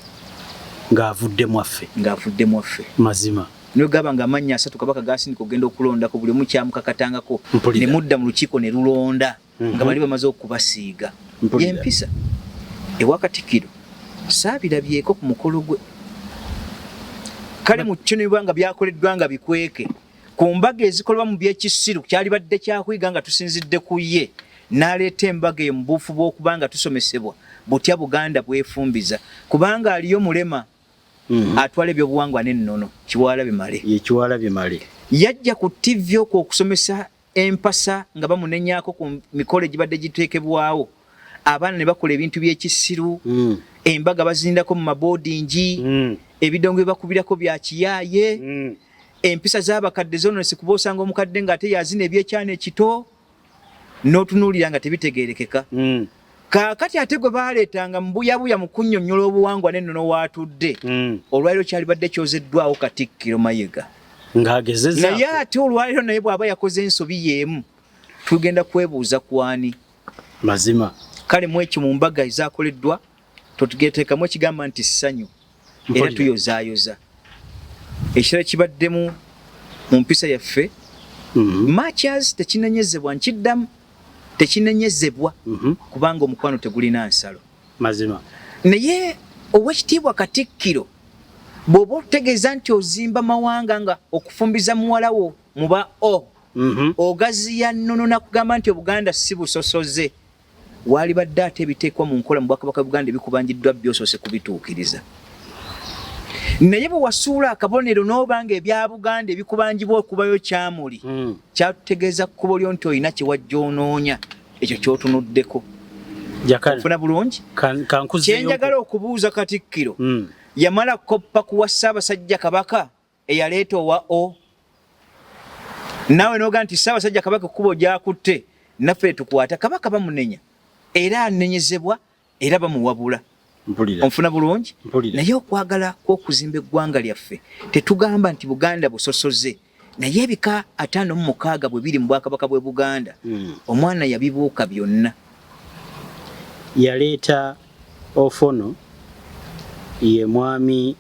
ng'avudde mwaffe. Ng'avudde mwaffe. Mazima. Nogaba nga amannya asatu Kabaka gasindika okugenda okulondako, buli omu kyamukakatangako, ne mudda mu lukiiko ne lulonda nga bali bamaze okubasiiga. Yempisa ewa Katikkiro saabirabyeko ku mukolo gwe. Kale mu kino biba nga byakoleddwa nga bikweke ku mbaga ezikolebwa mu byekisiru, kyalibadde kyakuyiga nga tusinzidde ku ye n'aleeta embaga eyo mu buufu bw'okuba nga tusomesebwa butya Buganda bwefumbiza, kubanga aliyo mulema atwala ebyobuwangwa n'ennono, Kiwalabye Male. Ye Kiwalabye Male. Yajja ku TV okwo okusomesa empasa nga bamunenyaako ku mikolo egibadde giteekebwawo, abaana ne bakola ebintu by'ekisiru, embaga bazindako mu maboodingi, ebidongo bye bakubirako bya kiyaaye, empisa z'abakadde zononese, kuba osanga omukadde ng'ate yazina ebyekyana ekito n'otunuulira nga tebitegeerekeka. Kaakati ate gwe baaleetanga mu buyabuya mu kunnyonnyola obuwangwa n'ennono waatudde, olwaliro kyalibadde kyozeddwawo Katikkiro Mayiga ng'agezezaako. Naye ate olwaliro naye bw'aba yakoze ensobi y'emu, tugenda kwebuuza kwani? Mazima. Kale mu ekyo mu mbaga ezakoleddwa totugeteekamu ekigamba nti ssanyu era tuyozaayoza. Ekirala kibaddemu mu mpisa yaffe, matches tekinenyezebwa, nkiddamu, tekinenyezebwa, kubanga omukwano tegulina nsalo. Mazima. Naye owekitiibwa Katikkiro, bw'oba otutegeeza nti ozimba mawanga nga okufumbiza muwala wo muba o ogaziya nnono nakugamba nti Obuganda si busosoze, waalibadde ate ebiteekwa mu nkola mu Bwakabaka Buganda ebikubanjiddwa byosoose kubituukiriza. Naye bwe wasuula akabonero n'oba nga ebya Buganda ebikubanjibwa okubayo kyamuli, kyatutegeeza kkubo lyo nti olina kye wajja onoonya, ekyo ky'otunuddeko. Ofuna bulungi? Kyenjagala okubuuza Katikkiro, yamala koppa kuwa Ssaabasajja Kabaka eyaleeta owa o naawe noga nti Ssaabasajja Kabaka ekkubo gyakutte naffe tukwata. Kabaka bamunenya era anenyezebwa era bamuwabula. Onfuna bulungi? Naye okwagala kw'okuzimba eggwanga lyaffe, tetugamba nti Buganda busosoze, naye ebika 56 bwe biri mu Bwakabaka bw'e Buganda, omwana yabibuuka byonna. Yaleeta Ofono ye mwami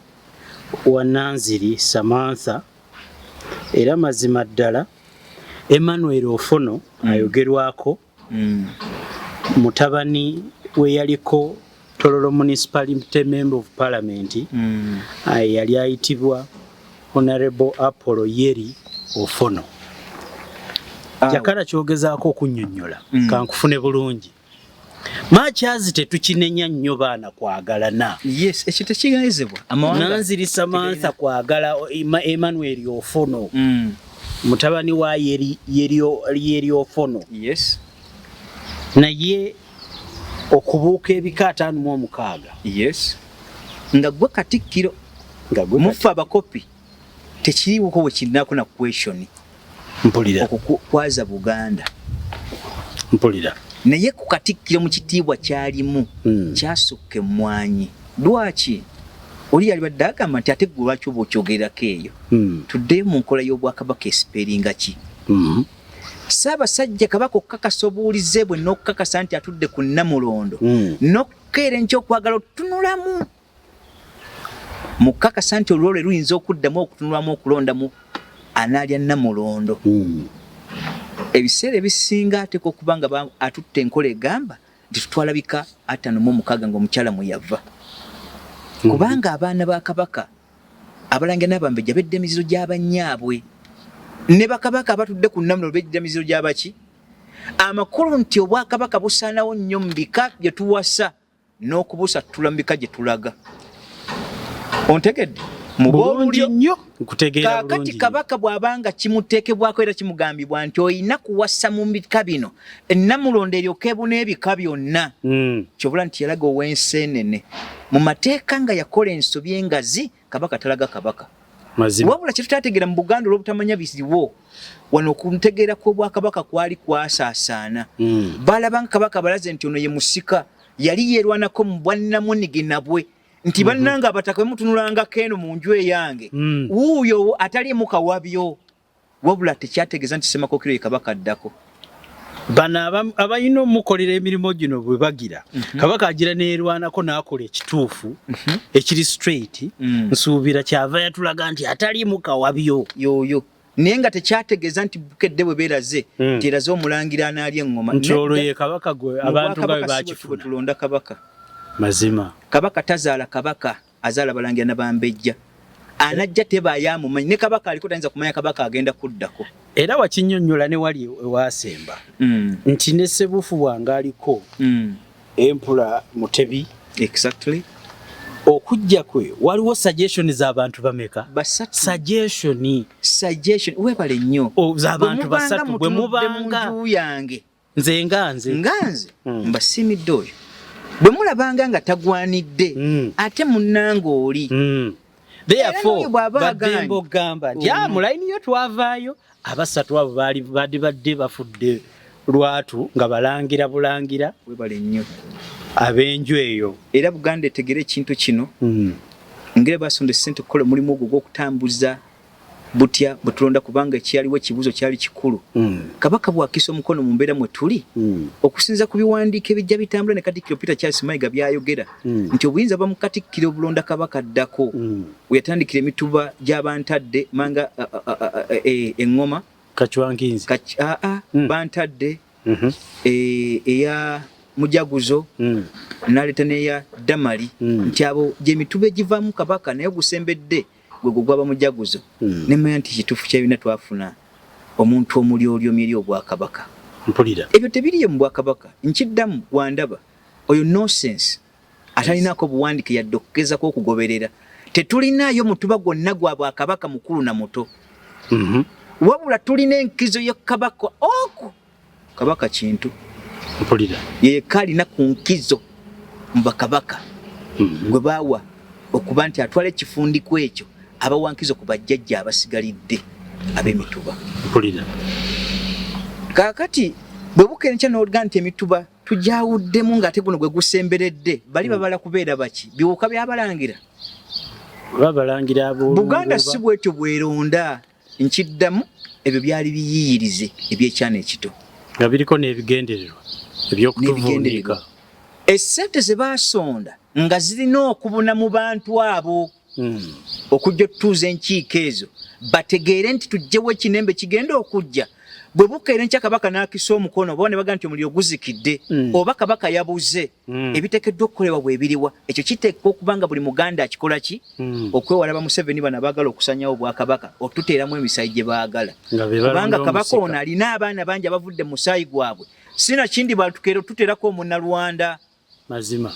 wa Nanziri Samantha, era mazima ddala Emmanuel Ofono ayogerwako, mutabani we yaliko Tororo Municipality Member of Parliament, yali ayitibwa Honorable Apollo Yeri Ofono. Jakana, kyogezaako okunnyonnyola, kankufune bulungi, makyazi tetukinenya nnyo baana kwagalana. Yes, ekyo tekigezebwa. Nanziri Samantha kwagala Emmanuel Ofono, mutabani wa Yeri, Yeri, Yeri Ofono. Naye okubuuka ebika 56. Yes, nga gwe Katikkiro nga gwe mufe abakopi, tekiriwoko we kirinako na question. Mpulira. Okukwaza Buganda. Mpulira. Naye ku Katikkiro mu kitiibwa kyalimu, kyasukka emmwanyi. Lwaki oli yalibadde agamba nti ate gwe lwaki oba okyogererako eyo? Tuddeyo mu nkola y'Obwakabaka, esiperinga ki? Ssaabasajja Kabaka okukakasa obuwulize bwe n'okukakasa nti atudde ku Nnamulondo, n'okukeera enkya okwagala otutunulamu mukakasa nti olwo lwe luyinza okuddamu okutunulamu okulondamu anaalya Nnamulondo. Ebiseera ebisinga ateeka okuba nga atutte enkola egamba nti tutwala bika 56 ng'omukyala mwe yava, kubanga abaana ba Kabaka abalangira n'abambejja bedda emiziro gy'abannyaabwe, ne bakabaka abatudde ku Nnamulondo beddira miziro gy'abaki. Amakulu nti obwakabaka busaanawo nnyo mu bika bye tuwasa n'okubusattula mu bika gye tulaga. Ontegedde? Mu Bulungi b'olulyo. nnyo, nkutegeera Kaakati bulungi nnyo. Kabaka bw'abanga kimuteekebwako era kimugambibwa nti olina kuwasa mu bika bino, Namulondo eryoka ebuna ebika byonna. Kyobula nti yalaga ow'enseenene mu mateeka nga yakola ensobi engazi, Kabaka talaga Kabaka. Mazima. Wabula kye tutategeera mu Buganda olw'obutamanya biriwo wano, okutegeera kw'Obwakabaka kwali kwasaasaana. Balaba nga Kabaka balaze nti ono ye musika, yali yeerwanako mu bwannamunigina bwe nti bannange abataka bemutunulangako eno mu nju eyange, wuuyo ataliimu kawabyo. Wabula tekyategeeza nti Ssemakookiro ye Kabaka addako. Bano abalina omukolera emirimu gino bwe bagira, Kabaka agira neerwanako n'akola ekituufu ekiri straight. Nsuubira kyava yatulaga nti ataliimu kawabyo yoyo, naye nga tekyategeeza nti Bukedde bwe beeraze nti eraze omulangira anaalya eŋŋoma, nti olwo ye Kabaka gwe Mu abantu nga bwe bwakabaka si bwe bakifuna. Tulonda Kabaka. Mazima. Kabaka tazaala Kabaka, azaala balangira nabambejja. Anajja tebaayo amumanyi, ne Kabaka aliko tayinza kumanya Kabaka agenda kuddako. Era wakinnyonnyola ne wali ewasemba nti ne Ssebuufu bwange aliko Empula Mutebi. Okujja kwe waliwo suggestion z'abantu bameka? Basatu. Suggestion. Suggestion, webale nnyo. O, z'abantu Bwe mubanga basatu, bwe mutunudde mu mubanga nju yange, nze nga nze, nga nze mbasiimidde oyo, bwe mulabanga nga tagwanidde, ate munnange oli. Therefore, Era n'oyo bw'aba baddembe agaanye. okugamba nti, "Ah, mu layini yo twavaayo abasatu abo baali badde bafudde lwatu nga balangira bulangira." Webale nnyo. Ab'enju eyo. Era Buganda etegere ekintu kino, ngeri basonda essente okukola omulimu ogwo ogw'okutambuza butya bwe tulonda, kubanga ekyaliwo ekibuuzo kyali kikulu. Kabaka bw'akisa omukono mu mbeera mwe tuli, okusinziira ku biwandiiko ebijja bitambula ne Katikkiro Peter Charles Mayiga byayogera, nti obuyinza buva mu Katikkiro obulonda Kabaka addako, we yatandikira emituba gy'abantadde manga eŋŋoma. Kacwankinzi. Aa, bantadde eya Mujaguzo, naleeta n'eya Damali, nti abo gyemituba egivaamu Kabaka, naye ogusembedde gwe gwe gwaba Mujaguzo. Nemanya nti kituufu kyebina twafuna omuntu omulyolyomi eri Obwakabaka. Mpulira. Ebyo tebiriyo mu Bwakabaka. Nkiddamu, wandaba oyo nonsense atalinaako buwandike yadde okugezako okugoberera. Tetulinaayo mutuba gwonna gwa Bwakabaka, mukulu na muto. Wabula tulina enkizo ya Kabaka oku, Kabaka Kintu. Mpulira. Yeyekka alina ku nkizo mu bakabaka gwe baawa okuba nti atwala ekifundiko ekyo, abawa nkizo ku bajjajja abasigalidde ab'emituba. Mpulira. Kaakati bwe bukeera enkya n'oga nti emituba tujawuddemu, ng'ate guno gwe gusemberedde, bali babala kubeera baki? Biwuka byabalangira. Babalangira aboolungu. Buganda si bwetyo bweronda. Nkiddamu, ebyo byali biyiyirize ebyekyana ekito nga biriko n'ebigendererwa ebyokutuvuunika. N'ebigendererwa. Essente ze baasonda nga zirina okubuna mu bantu abo okujja otutuuza enkiiko ezo, bategeere nti tujjewo ekinembe kigenda okujja. Bwe bukeera enkya Kabaka n'akisa omukono, oba ne baga nti omuliro guzikidde, oba Kabaka yabuze, ebiteekeddwa okukolebwa bwe biriwa? Ekyo kiteekwa okuba nga buli Muganda akikola ki okwewala ba Museveni bano abaagala okusanyawo Obwakabaka, otuteeramu emisayi gye baagala. Nga be Kubanga balonda Kabaka omusika. ono alina abaana bangi abavudde mu musaayi gwabwe, sina kindi batukeera otuteerako omunnalwanda. Mazima.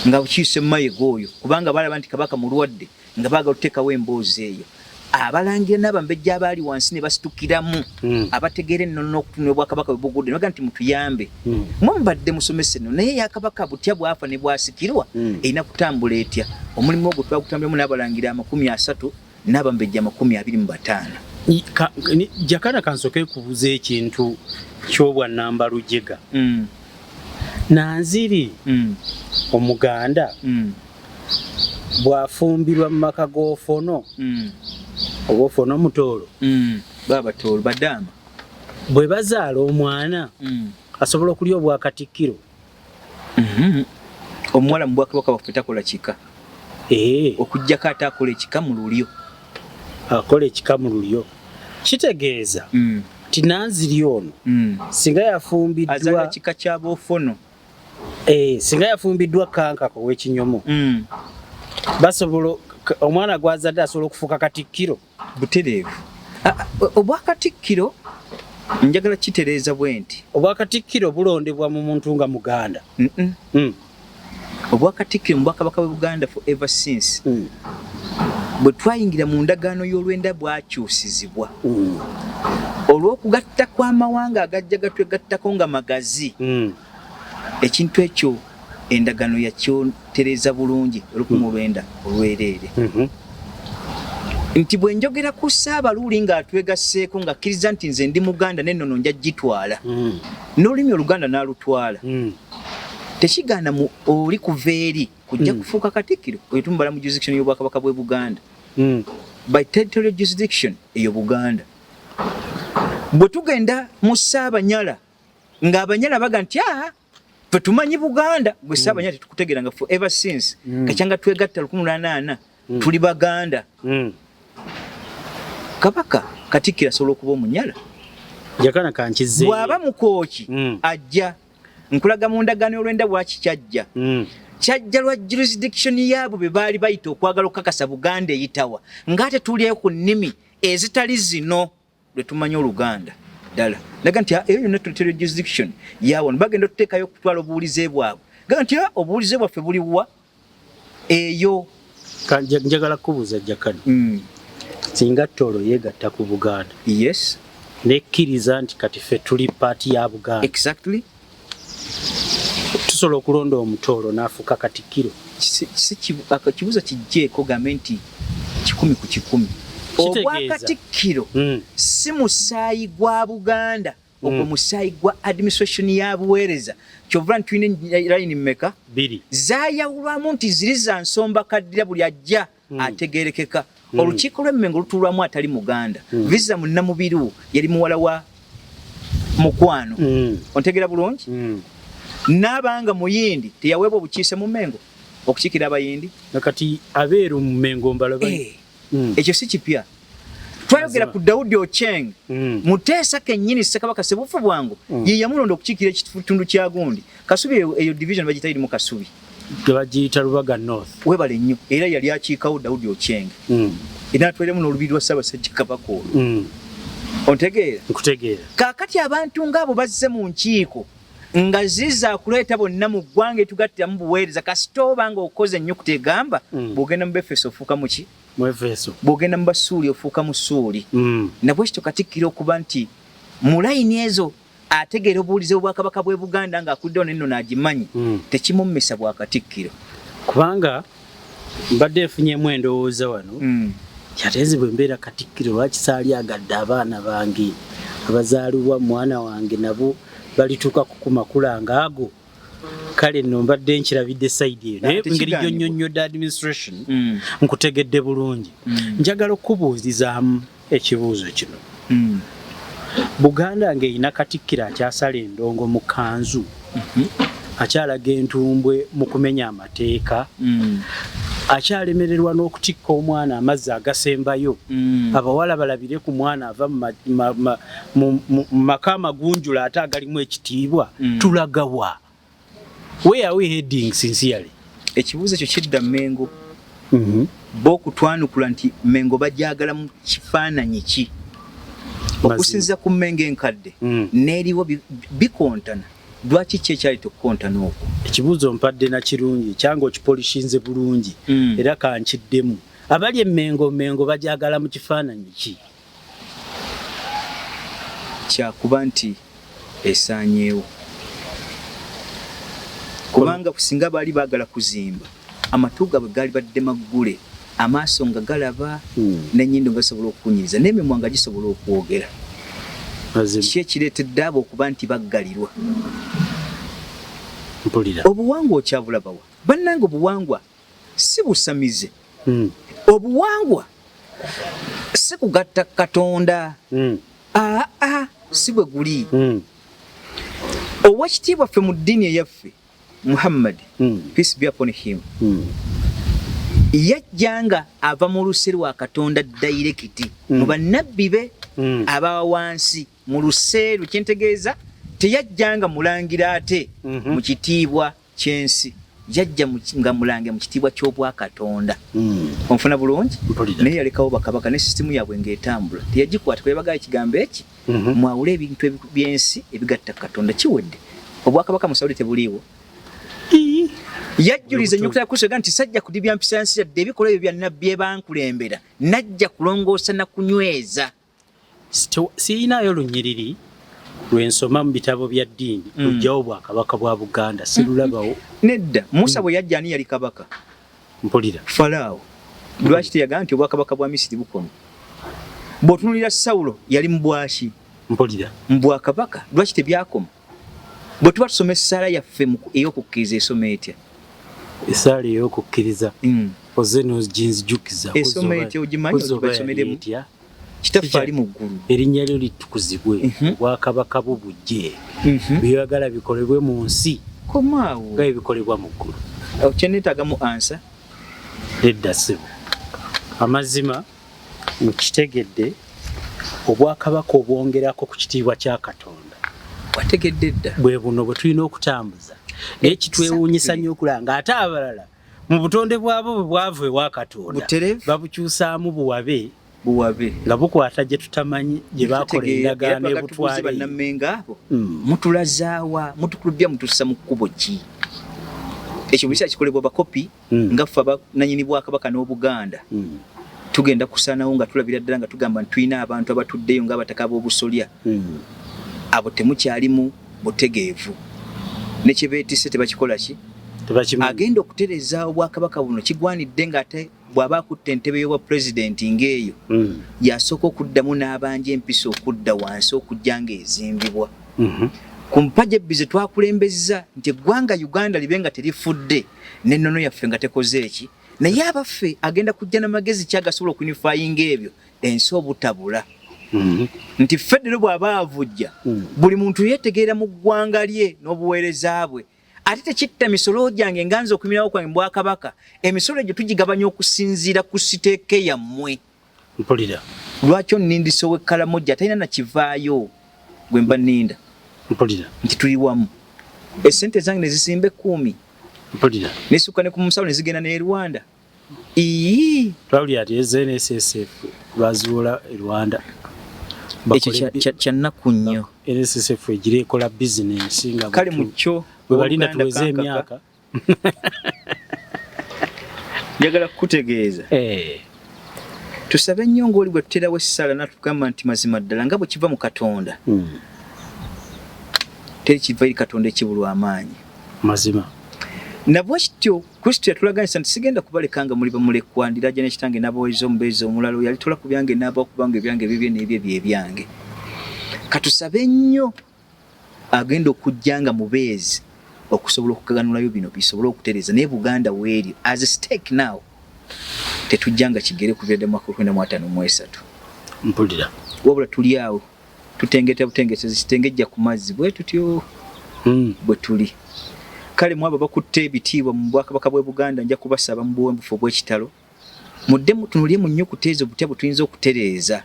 Nga bukiise Mayiga oyo, kubanga balaba nti Kabaka mulwadde, nga baagala otuteekawo emboozi eyo. Abalangira n'abambejja abaali wansi ne basitukiramu, abategeera ennono n'okutunula Obwakabaka bwe bugudde, ne bagamba nti mutuyambe, mwe mubadde musomesa ennono, naye eyakabaka butya bwafa ne bwasikirwa erina kutambula etya? Omulimu ogwo twagutambulamu n'abalangira 30 n'abambejja 25. Jakana, kansoke kubuza ekintu ky'obwannamba lujega. Nanziri, Omuganda bw'afumbirwa mu maka g'ofono oba ofono omutoolo, Babatoolo badaama. Bwe bazaala omwana, asobola okulya obwakatikkiro? Omuwala mu Bwakabaka bwaffe takola kika, okugjako ate akola ekika mu lulyo. Akola ekika mu lulyo kitegeeza nti Nanziri ono singa Azaala yafumbiddwa kika ky'aboofono. Singa yafumbiddwa Kankaka ow'Ekinyomo, basobola omwana gwazadde asobola okufuuka katikkiro? Butereevu. Obwakatikkiro njagala kitereeza bwe nti, Obwakatikkiro bulondebwa mu muntu nga Muganda? Obwakatikkiro mu Bwakabaka bwe Buganda for ever since, Bwe twayingira mu ndagaano y'olwenda bwakyusizibwa olw'okugatta kw'amawanga agajja gatwegattako nga magazi. Ekintu ekyo endagaano yakyotereza bulungi 1900 olwereere. Nti bwe njogera ku Ssaabaluuli ng'atwegasseeko ng'akkiriza nti nze ndi Muganda n'ennono nja gitwala, n'olulimi Oluganda n'alutwala, tekigaana mu oli kuva eri kujja kufuuka Katikkiro. Oyo tumubala mu jurisdiction y'Obwakabaka bw'e Buganda, by territorial jurisdiction eyo Buganda. Bwe tugenda mu Ssaabanyala ng'Abanyala baga nti aa ffe tumanyi Buganda, gwe Ssaabanyala tetukutegeera nga for ever since kacyanga twegatta 1800 tuli Baganda. Kabaka Katikkiro asobola okuba Omunyala. Jakana kankize. Bw'aba Mukooki ajja nkulaga mu ndagaano y'olwenda bwaki kyajja. Kyajja lwa jurisdiction yaabwe be baali bayita okwagala okukakasa Buganda eyitawa ng'ate tulyayo ku nnimi ezitali zino lwe tumanyi Oluganda ddala. Naga nti eyo yonna territorial jurisdiction yawano bagenda otuteekayo okutwala obuwulize bwabwe. Gaga nti obuwulize bwaffe buliwa eyo. Njagala kubuuza Jakana. Singa Tooro yeegatta ku Buganda. Yes. Nekkiriza nti kati ffe tuli part ya Buganda. Exactly. Tusobola okulonda Omutooro n'afuuka Katikkiro? Kibuuzo kijjeeko gambe nti 100 ku 100. Obwakatikkiro si musaayi gwa Buganda, ogwo musaayi gwa administration ya buweereza. Kyovula nti tulina layini mmeka? 2. Zaayawulwamu nti ziri za nsomba kaddira buli ajja ategeerekeka. Olukiiko lw'Emmengo lutuulwamu atali Muganda. Visa Munnamubiru yali muwala wa Mukwano. Ontegeera bulungi? N'abanga Muyindi teyaweebwa obukiise mu Mmengo okukiikira Abayindi. Kati abeeru mu Mmengo mbalaba. Ekyo si kipya. Twayogera ku Daudi Ocheng. Muteesa kennyini Ssekabaka Ssebuufu Bwangu ye yamulonda okukiikira ekitundu kya gundi. Kasubi eyo division bagiyita irimu Kasubi. Bagiyita Rubaga North. Webale nnyo era yali akiikawo Daudi Ocheng. Era atwaliramu n'olubiri lwa Ssaabasajja Kabaka olwo. Ontegeera? Nkutegeera. Kaakati abantu ng'abo bazze mu nkiiko nga ziza kuleeta bonna mu ggwanga etugattiramu buweereza. Kasita oba ng'okoze ennyukuta egamba bw'ogenda mu Befeso ofuuka muki? Mu Efeso. Bw'ogenda mu Basuuli ofuuka Musuuli. Nabwekityo Katikkiro okuba nti mu layini ezo ategeera obuwulize bw'Obwakabaka bw'e Buganda ng'akuliddewo n'ennono agimanyi, tekimummisa bwa Katikkiro. Kubanga mbadde nfunyemu endowooza wano, ate nze bwe mbeera Katikkiro lwaki saalyagadde abaana bange abazaalibwa mwana wange nabo balituuka ku makula ng'ago? Kale nno mbadde nkirabidde side eyo, naye engeri gy'onnyonnyodde administration nkutegedde bulungi. Njagala okukubuuzizaamu ekibuuzo kino. Buganda ng'erina Katikkiro akyasala endongo mu kanzu, akyalaga entumbwe mu kumenya amateeka, akyalemererwa n'okutikka omwana amazzi agasembayo, abawala balabire ku mwana ava mu maka amagunjula ate agalimu ekitiibwa, tulagawa? Where are we heading sincerely? Ekibuuzo ekyo kidda Mmengo. Bo okutwanukula nti Mmengo bagyagala mu kifaananyi ki? Okusinziira ku Mmengo enkadde n'eriwo bikontana. Lwaki ki ekyaleeta okukontana okwo? Ekibuuzo mpadde na kirungi kyange, okipolishinze bulungi era kankiddemu. Abali Emmengo, Mmengo bagyagala mu kifaananyi ki? Kyakuba nti esaanyeewo, kubanga singa baali baagala kuzimba, amatu gaabwe gaali badde maggule, amaaso nga galaba, n'ennyindo nga zisobola okukunyiriza, n'emimwa nga gisobola okwogera. Ki ekireetedde abo okuba nti baggalirwa? Obuwangwa okyabulabawa? Bannange, obuwangwa si busamize. Obuwangwa si kugatta Katonda. Aa, si bwe guli. Owekitiibwa ffe mu ddiini eyaffe Muhammad, peace be upon him, yajja nga ava mu luse lwa Katonda direct mu bannabbi be aba wansi mu luseeru. Kyentegeeza teyajja nga mulangira ate mu kitiibwa ky'ensi, yajja nga mulangira mu kitiibwa ky'Obwakatonda. Onfuna bulungi? Naye yalekawo bakabaka ne sisitimu yaabwe ng'etambula, teyagikwata kuyabaga ekigambo eki mwawule ebintu by'ensi ebigatta Katonda. Kiwedde. Obwakabaka mu Saudi tebuliiwo. Yajjuliza ennyukuta ya Kristo nti sajja kudibya mpisa nsi yadde ebikolwa ebyo bya nnabbi ebankulembera, najja kulongoosa na kunyweza. Siyinayo lunyiriri lwensoma mu bitabo bya ddiini lujjawo bwakabaka bwa Buganda, sirulabawo. Nedda, Musa bwe yajja ani yali kabaka? Mpulira. Falaawo. Lwaki teyagamba nti obwakabaka bwa Misiri bukoma? Bw'otunuulira Sawulo yali mu bwaki? Mpulira. Mu bwakabaka, lwaki tebyakoma? Bwe tuba tusoma essaala yaffe ey'okukkiriza esoma etya? Essaala ey'okukkiriza oze n'oginzijukiza. Esoma etya ogimanyi ogibasomeremu? Kitaffe ali mu ggulu, erinnya lyo litukuzibwe, obwakabaka bwo bujje, by'oyagala bikolebwe mu nsi komaawo nga ebikolebwa mu ggulu. Kyenneetaagamu ansa? Nedda ssebo. Amazima nkitegedde, obwakabaka obwongerako ku kitiibwa kya Katonda. Wategedde dda. Bwe buno bwe tulina okutambuza. Naye kitwewuunyisa nnyo okulaba ng'ate abalala mu butonde bwabwo bwe bwava ewa Katonda babukyusaamu buwabe. Buwabe. Nga bukwata gye tutamanyi gye bakola endagaano ebutwala. Bannammengo abo mutulazaawa, mutukulubya, mutussa mu kkubo ki? Ekyo buli kikolebwa bakopi nga ffe abananyini bwakabaka n'Obuganda. Tugenda kusaanawo nga tulabira ddala nga tugamba nti tulina abantu abatuddeyo ng'abataka b'obusolya. Abo temukyalimu butegeevu. Ne kye beetisse tebakikola ki? Agenda okutereeza obwakabaka buno kigwanidde ng'ate bw'aba akutte entebe y'obwa pulezidenti ng'eyo yasooka okuddamu n'abanja empisa okudda wansi okujja ng'ezimbibwa. Ku mpagi ebbi ze twakulembezza nti eggwanga Uganda libe nga terifudde n'ennono yaffe nga tekoze eki, naye abaffe agenda kujja n'amagezi ki agasobola okunifayinga ebyo ensi obutabula. Nti federo bw'aba avujja buli muntu yeetegeera mu ggwanga lye n'obuweereza bwe. Ate tekitta misolo gyange nga nze okumirawo kwange mu bwakabaka, emisolo egyo tugigabanya okusinziira ku siteeke yammwe. Mpulira. Lwaki onnindisa ow'e Karamoja atalina na kivaayo gwe mba nninda? Mpulira. Nti tuli wamu. Essente zange ne zisimba ekkuumi. Mpulira. Nesukka ne ku musawo ne zigenda n'e Rwanda. Ii. Twawulira ati NSSF bazuula e Rwanda. Ekyo kya nnaku nnyo. NSSF egira ekola bizinensi nga kale mu kyo bwe balinda tuweze emyaka. Njagala kukutegeeza. Tusabe nnyo ng'oli bwe tuterawo essaala n'atugamba nti mazima ddala nga bwe kiva mu Katonda. Teri kiva eri Katonda ekibulwa amaanyi. Mazima. Na bwe kityo Kristo yatulaganyisa nti sigenda kubaleka nga muli bamulekwa, ndiraja ne kitange n'abaweereza omubeezi omulala oyo alitola ku byange n'abawa kubanga ebyange bibye n'ebye bye byange. Katusabe nnyo agenda okujja nga mubeezi okusobola okukaganulayo bino bisobole okutereeza, naye Buganda weeri as a stake now tetujja nga kigere kuviira ddala mu mwaka 1953. Mpulira. Wabula tuli awo tutengeta butengesezi kitengejja ku mazzi bwe tutyo bwe tuli. Kale mwabo bakutte ebitiibwa mu bwakabaka bw'e Buganda nja kubasaba mu buwembufu obw'ekitalo mudde mutunulye mu nnyukuta ezo butya bwe tuyinza okutereeza.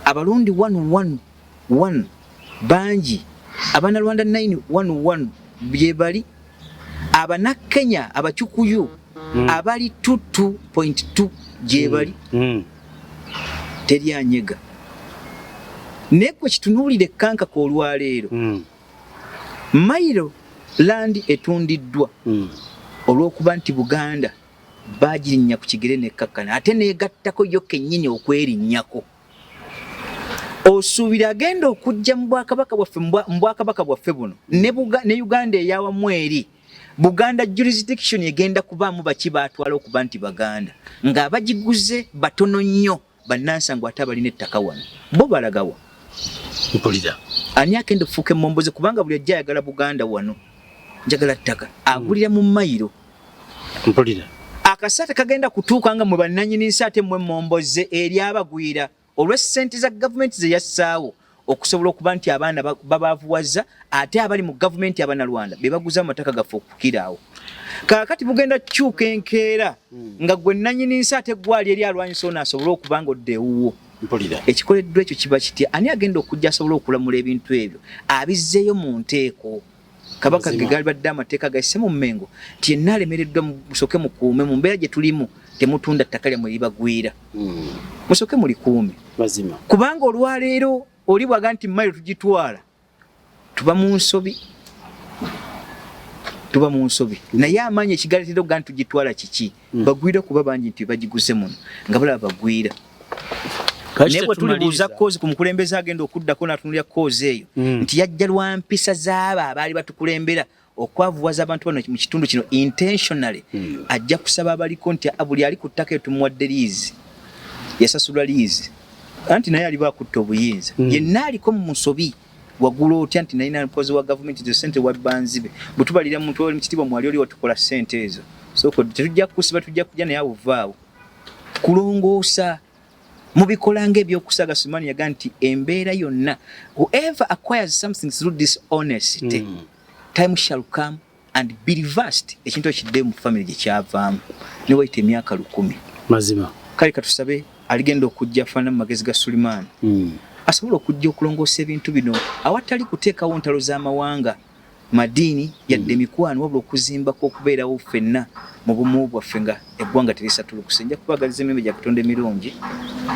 Abalundi 111 bangi, Abanalwanda 911 bye bali, Abanakenya Abacukuyu abali 22.2 gye bali. Teri anyega. Naye gwe kitunuulire ekkankaka olwaleero. Mailo land etundiddwa olw'okuba nti Buganda baagirinnya ku kigere n'ekkakkana ate n'egattako yo kennyini okwerinnyako. Osuubira agenda okujja mu bwakabaka bwaffe mu bwakabaka bwaffe buno ne Uganda eyawamu eri Buganda jurisdiction egenda kubaamu baki baatwala okuba nti Baganda ng'abagiguze batono nnyo bannansango ate abalina ettaka wano bo balagawa. Mpulira. Ani agenda okufuuka emmomboze kubanga buli ajja ayagala Buganda wano njagala ttaka agulira mu mayiro. Mpulira. Akasaate kagenda kutuuka nga mwe bannannyini nsi ate mmwe emmomboze eri abagwira olw'essente za gavumenti ze yassaawo okusobola okuba nti abaana babaavuwaza ate abali mu gavumenti Abanalwanda be baguza amataka gaffe okukira awo. Kaakati bugenda kukyuka enkeera nga gwe nnannyini nsi ate gwali eri alwanyisa ono asobole okuba nga odda ewuwo. Mpulira. Ekikoleddwa ekyo kiba kitya? Ani agenda okujja asobole okulamula ebintu ebyo abizzeeyo mu nteeko? Kabaka ge galibadde amateeka gayise mu Mmengo nti yenna alemereddwa musooke mukuume mu mbeera gye tulimu temutunda ttaka lyammwe libagwira. Musooke mulikuume. Mazima. Kubanga olwaleero oli bw'aga nti mayiro tugitwala tuba mu nsobi. Tuba mu nsobi. Naye amaanyi ekigaleetera okugaa nti tugitwala kiki? Bagwira kuba bangi nti bagiguze muno nga balaba bagwira. Naye bwe tulibuuza koozi ku mukulembeze agenda okuddako n'atunulira koozi eyo nti yajja lwa mpisa z'abo abaali batukulembera okwavuwaza abantu bano mu kitundu kino intentionally, ajja kusaba abaliko nti buli ali ku ttaka eyo tumuwadde liizi, yasasula liizi, anti naye aliba akutta obuyinza. Yenna aliko mu nsobi, wagula otya nti nalina mukozi wa gavumenti, ezo sente wabba nzibe, bwe tubalira muntu oli mu kitiibwa mwali oli watukola sente ezo, so tetujja kukusiba, tujja kujja naye awo vaawo kulongoosa mubikola ng'ebyokusaaga. Sulemaani yaga nti embeera yonna, whoever acquires something through dishonesty, time shall come and be reversed, ekintu ekiddeyo mu family gye kyavaamu ne wayita emyaka 1000. Mazima. Kale katusabe aligenda okujja afaanana mu magezi ga Sulimaani, asobola okujja okulongoosa ebintu bino awatali kuteekawo ntalo z'amawanga, madiini, yadde emikwano, wabula okuzimbako okubeerawo ffenna mu bumu bwaffe nga eggwanga terisatulukuse. Nja kubaagaliza emirembe gya Katonda emirungi.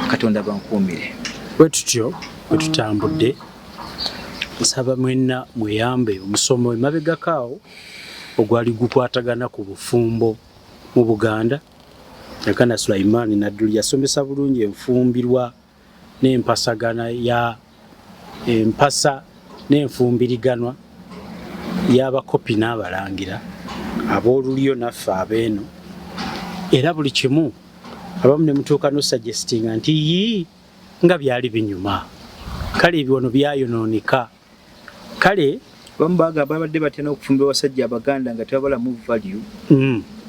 Katonda bankuumire. Bwe tutyo bwe tutambudde. Nsaba mwenna mweyambe omusomo emabegako awo ogwali gukwatagana ku bufumbo mu Buganda. Yakana Sulaimaani Nadduli yasomesa bulungi enfumbirwa n'empasagana ya empasa n'enfumbiriganwa y'abakopi n'abalangira ab'olulyo naffe abeeno, era buli kimu abamu ne mutuuka n'osuggestinga nti yii, nga byali binyuma, kale ebiwano byayonooneka, kale. Abamu bagamba babadde batya n'okufumbira abasajja Abaganda nga tebabalamu value.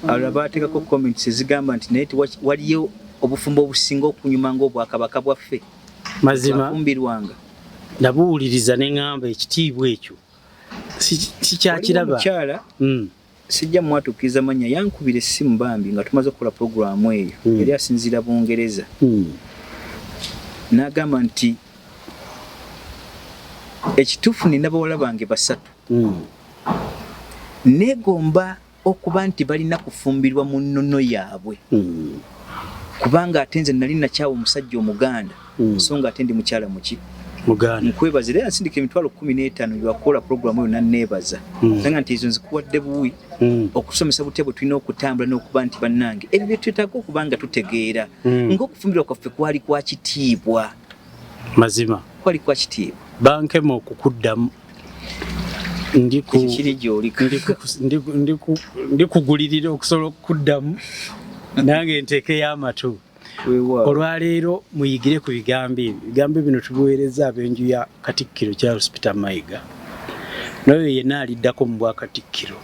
Abalala bateekako comments ezigamba nti naye waliyo obufumbo obusinga okunyuma ng'obwakabaka bwaffe. Mazima. Twafumbirwanga. Nabuwuliriza ne ŋŋamba ekitiibwa ekyo sikyakiraba. Omukyala, sijja mwatuukiriza mannya, yankubira essimu bambi nga tumaze okukola puroguramu eyo. Yali asinziira Bungereza. N'agamba nti ekituufu nina bawala bange basatu, neegomba okuba nti balina kufumbirwa mu nnono yaabwe, kubanga ate nze nali nakyawa omusajja Omuganda, so nga ate ndi mukyala muki? Muganda. Nkwebaza era yansindika 150,000 lwakukola puroguramu eyo, nanneebaza. Nanga nti ezo nzikuwadde buwi okusomesa butya bwe tulina okutambula n'okuba nti bannange ebyo bye twetaaga okuba nga tutegeera, ng'okufumbirwa kwaffe kwali kwa kitiibwa. Mazima. Kwali kwa kitiibwa. Bankema okukuddamu ndiku Ekyo kiri gy'oli. Ndikugulirira okusobola okukuddamu nange nteekeyo amatu. Weewaawo. Olwaleero muyigire ku bigambo ebyo. Ebigambo bino tubiweereza ab'enju ya Katikkiro Charles Peter Mayiga n'oyo yenna aliddako mu bwakatikkiro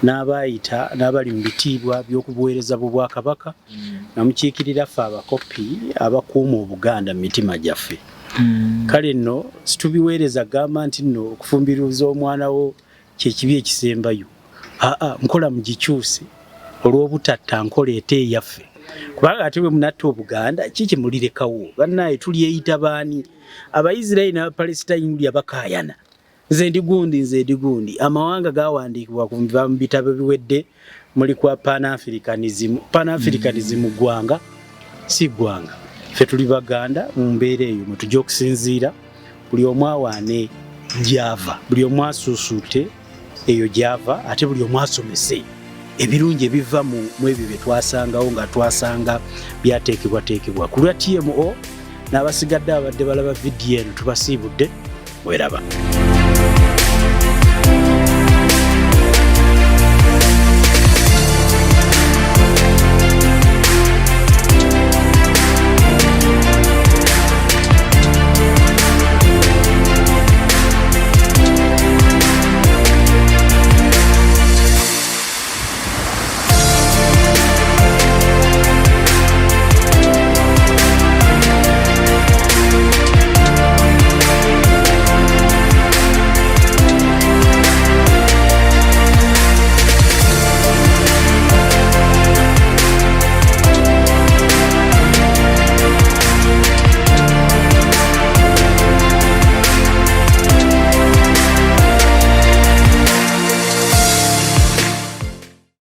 n'abaayita n'abali mu bitiibwa by'okubuweereza bw'Obwakabaka nga mukiikirira ffe abakopi abakuuma Obuganda mu mitima gyaffe. Kale nno situbiweereza gamba nti nno okufumbiriza omwana wo kyekibi ekisembayo. Aa, nkola mugikyuse olw'obutatta nkola ete eyaffe, kubanga ate bwe munatta Obuganda kiki mulirekawo? Bannaye, tulyeyita baani? Abaisirairi n'Abapalesitayini lya bakaayana, nze ndi gundi, nze ndi gundi. Amawanga gawandiikibwa kuva mu bitabo biwedde muli kwa Panafricanism. Panafricanism ggwanga si ggwanga. Ffe tuli Baganda. Mu mbeera eyo mwe tujja okusinziira, buli omu awaane gyava, buli omu asuusuute eyo gyava, ate buli omu asomese ebirungi ebiva mu ebyo bye twasangawo nga twasanga byateekebwateekebwa ku lwa TMO n'abasigadde abadde balaba vidiyo eno. Tubasiibudde, mweraba.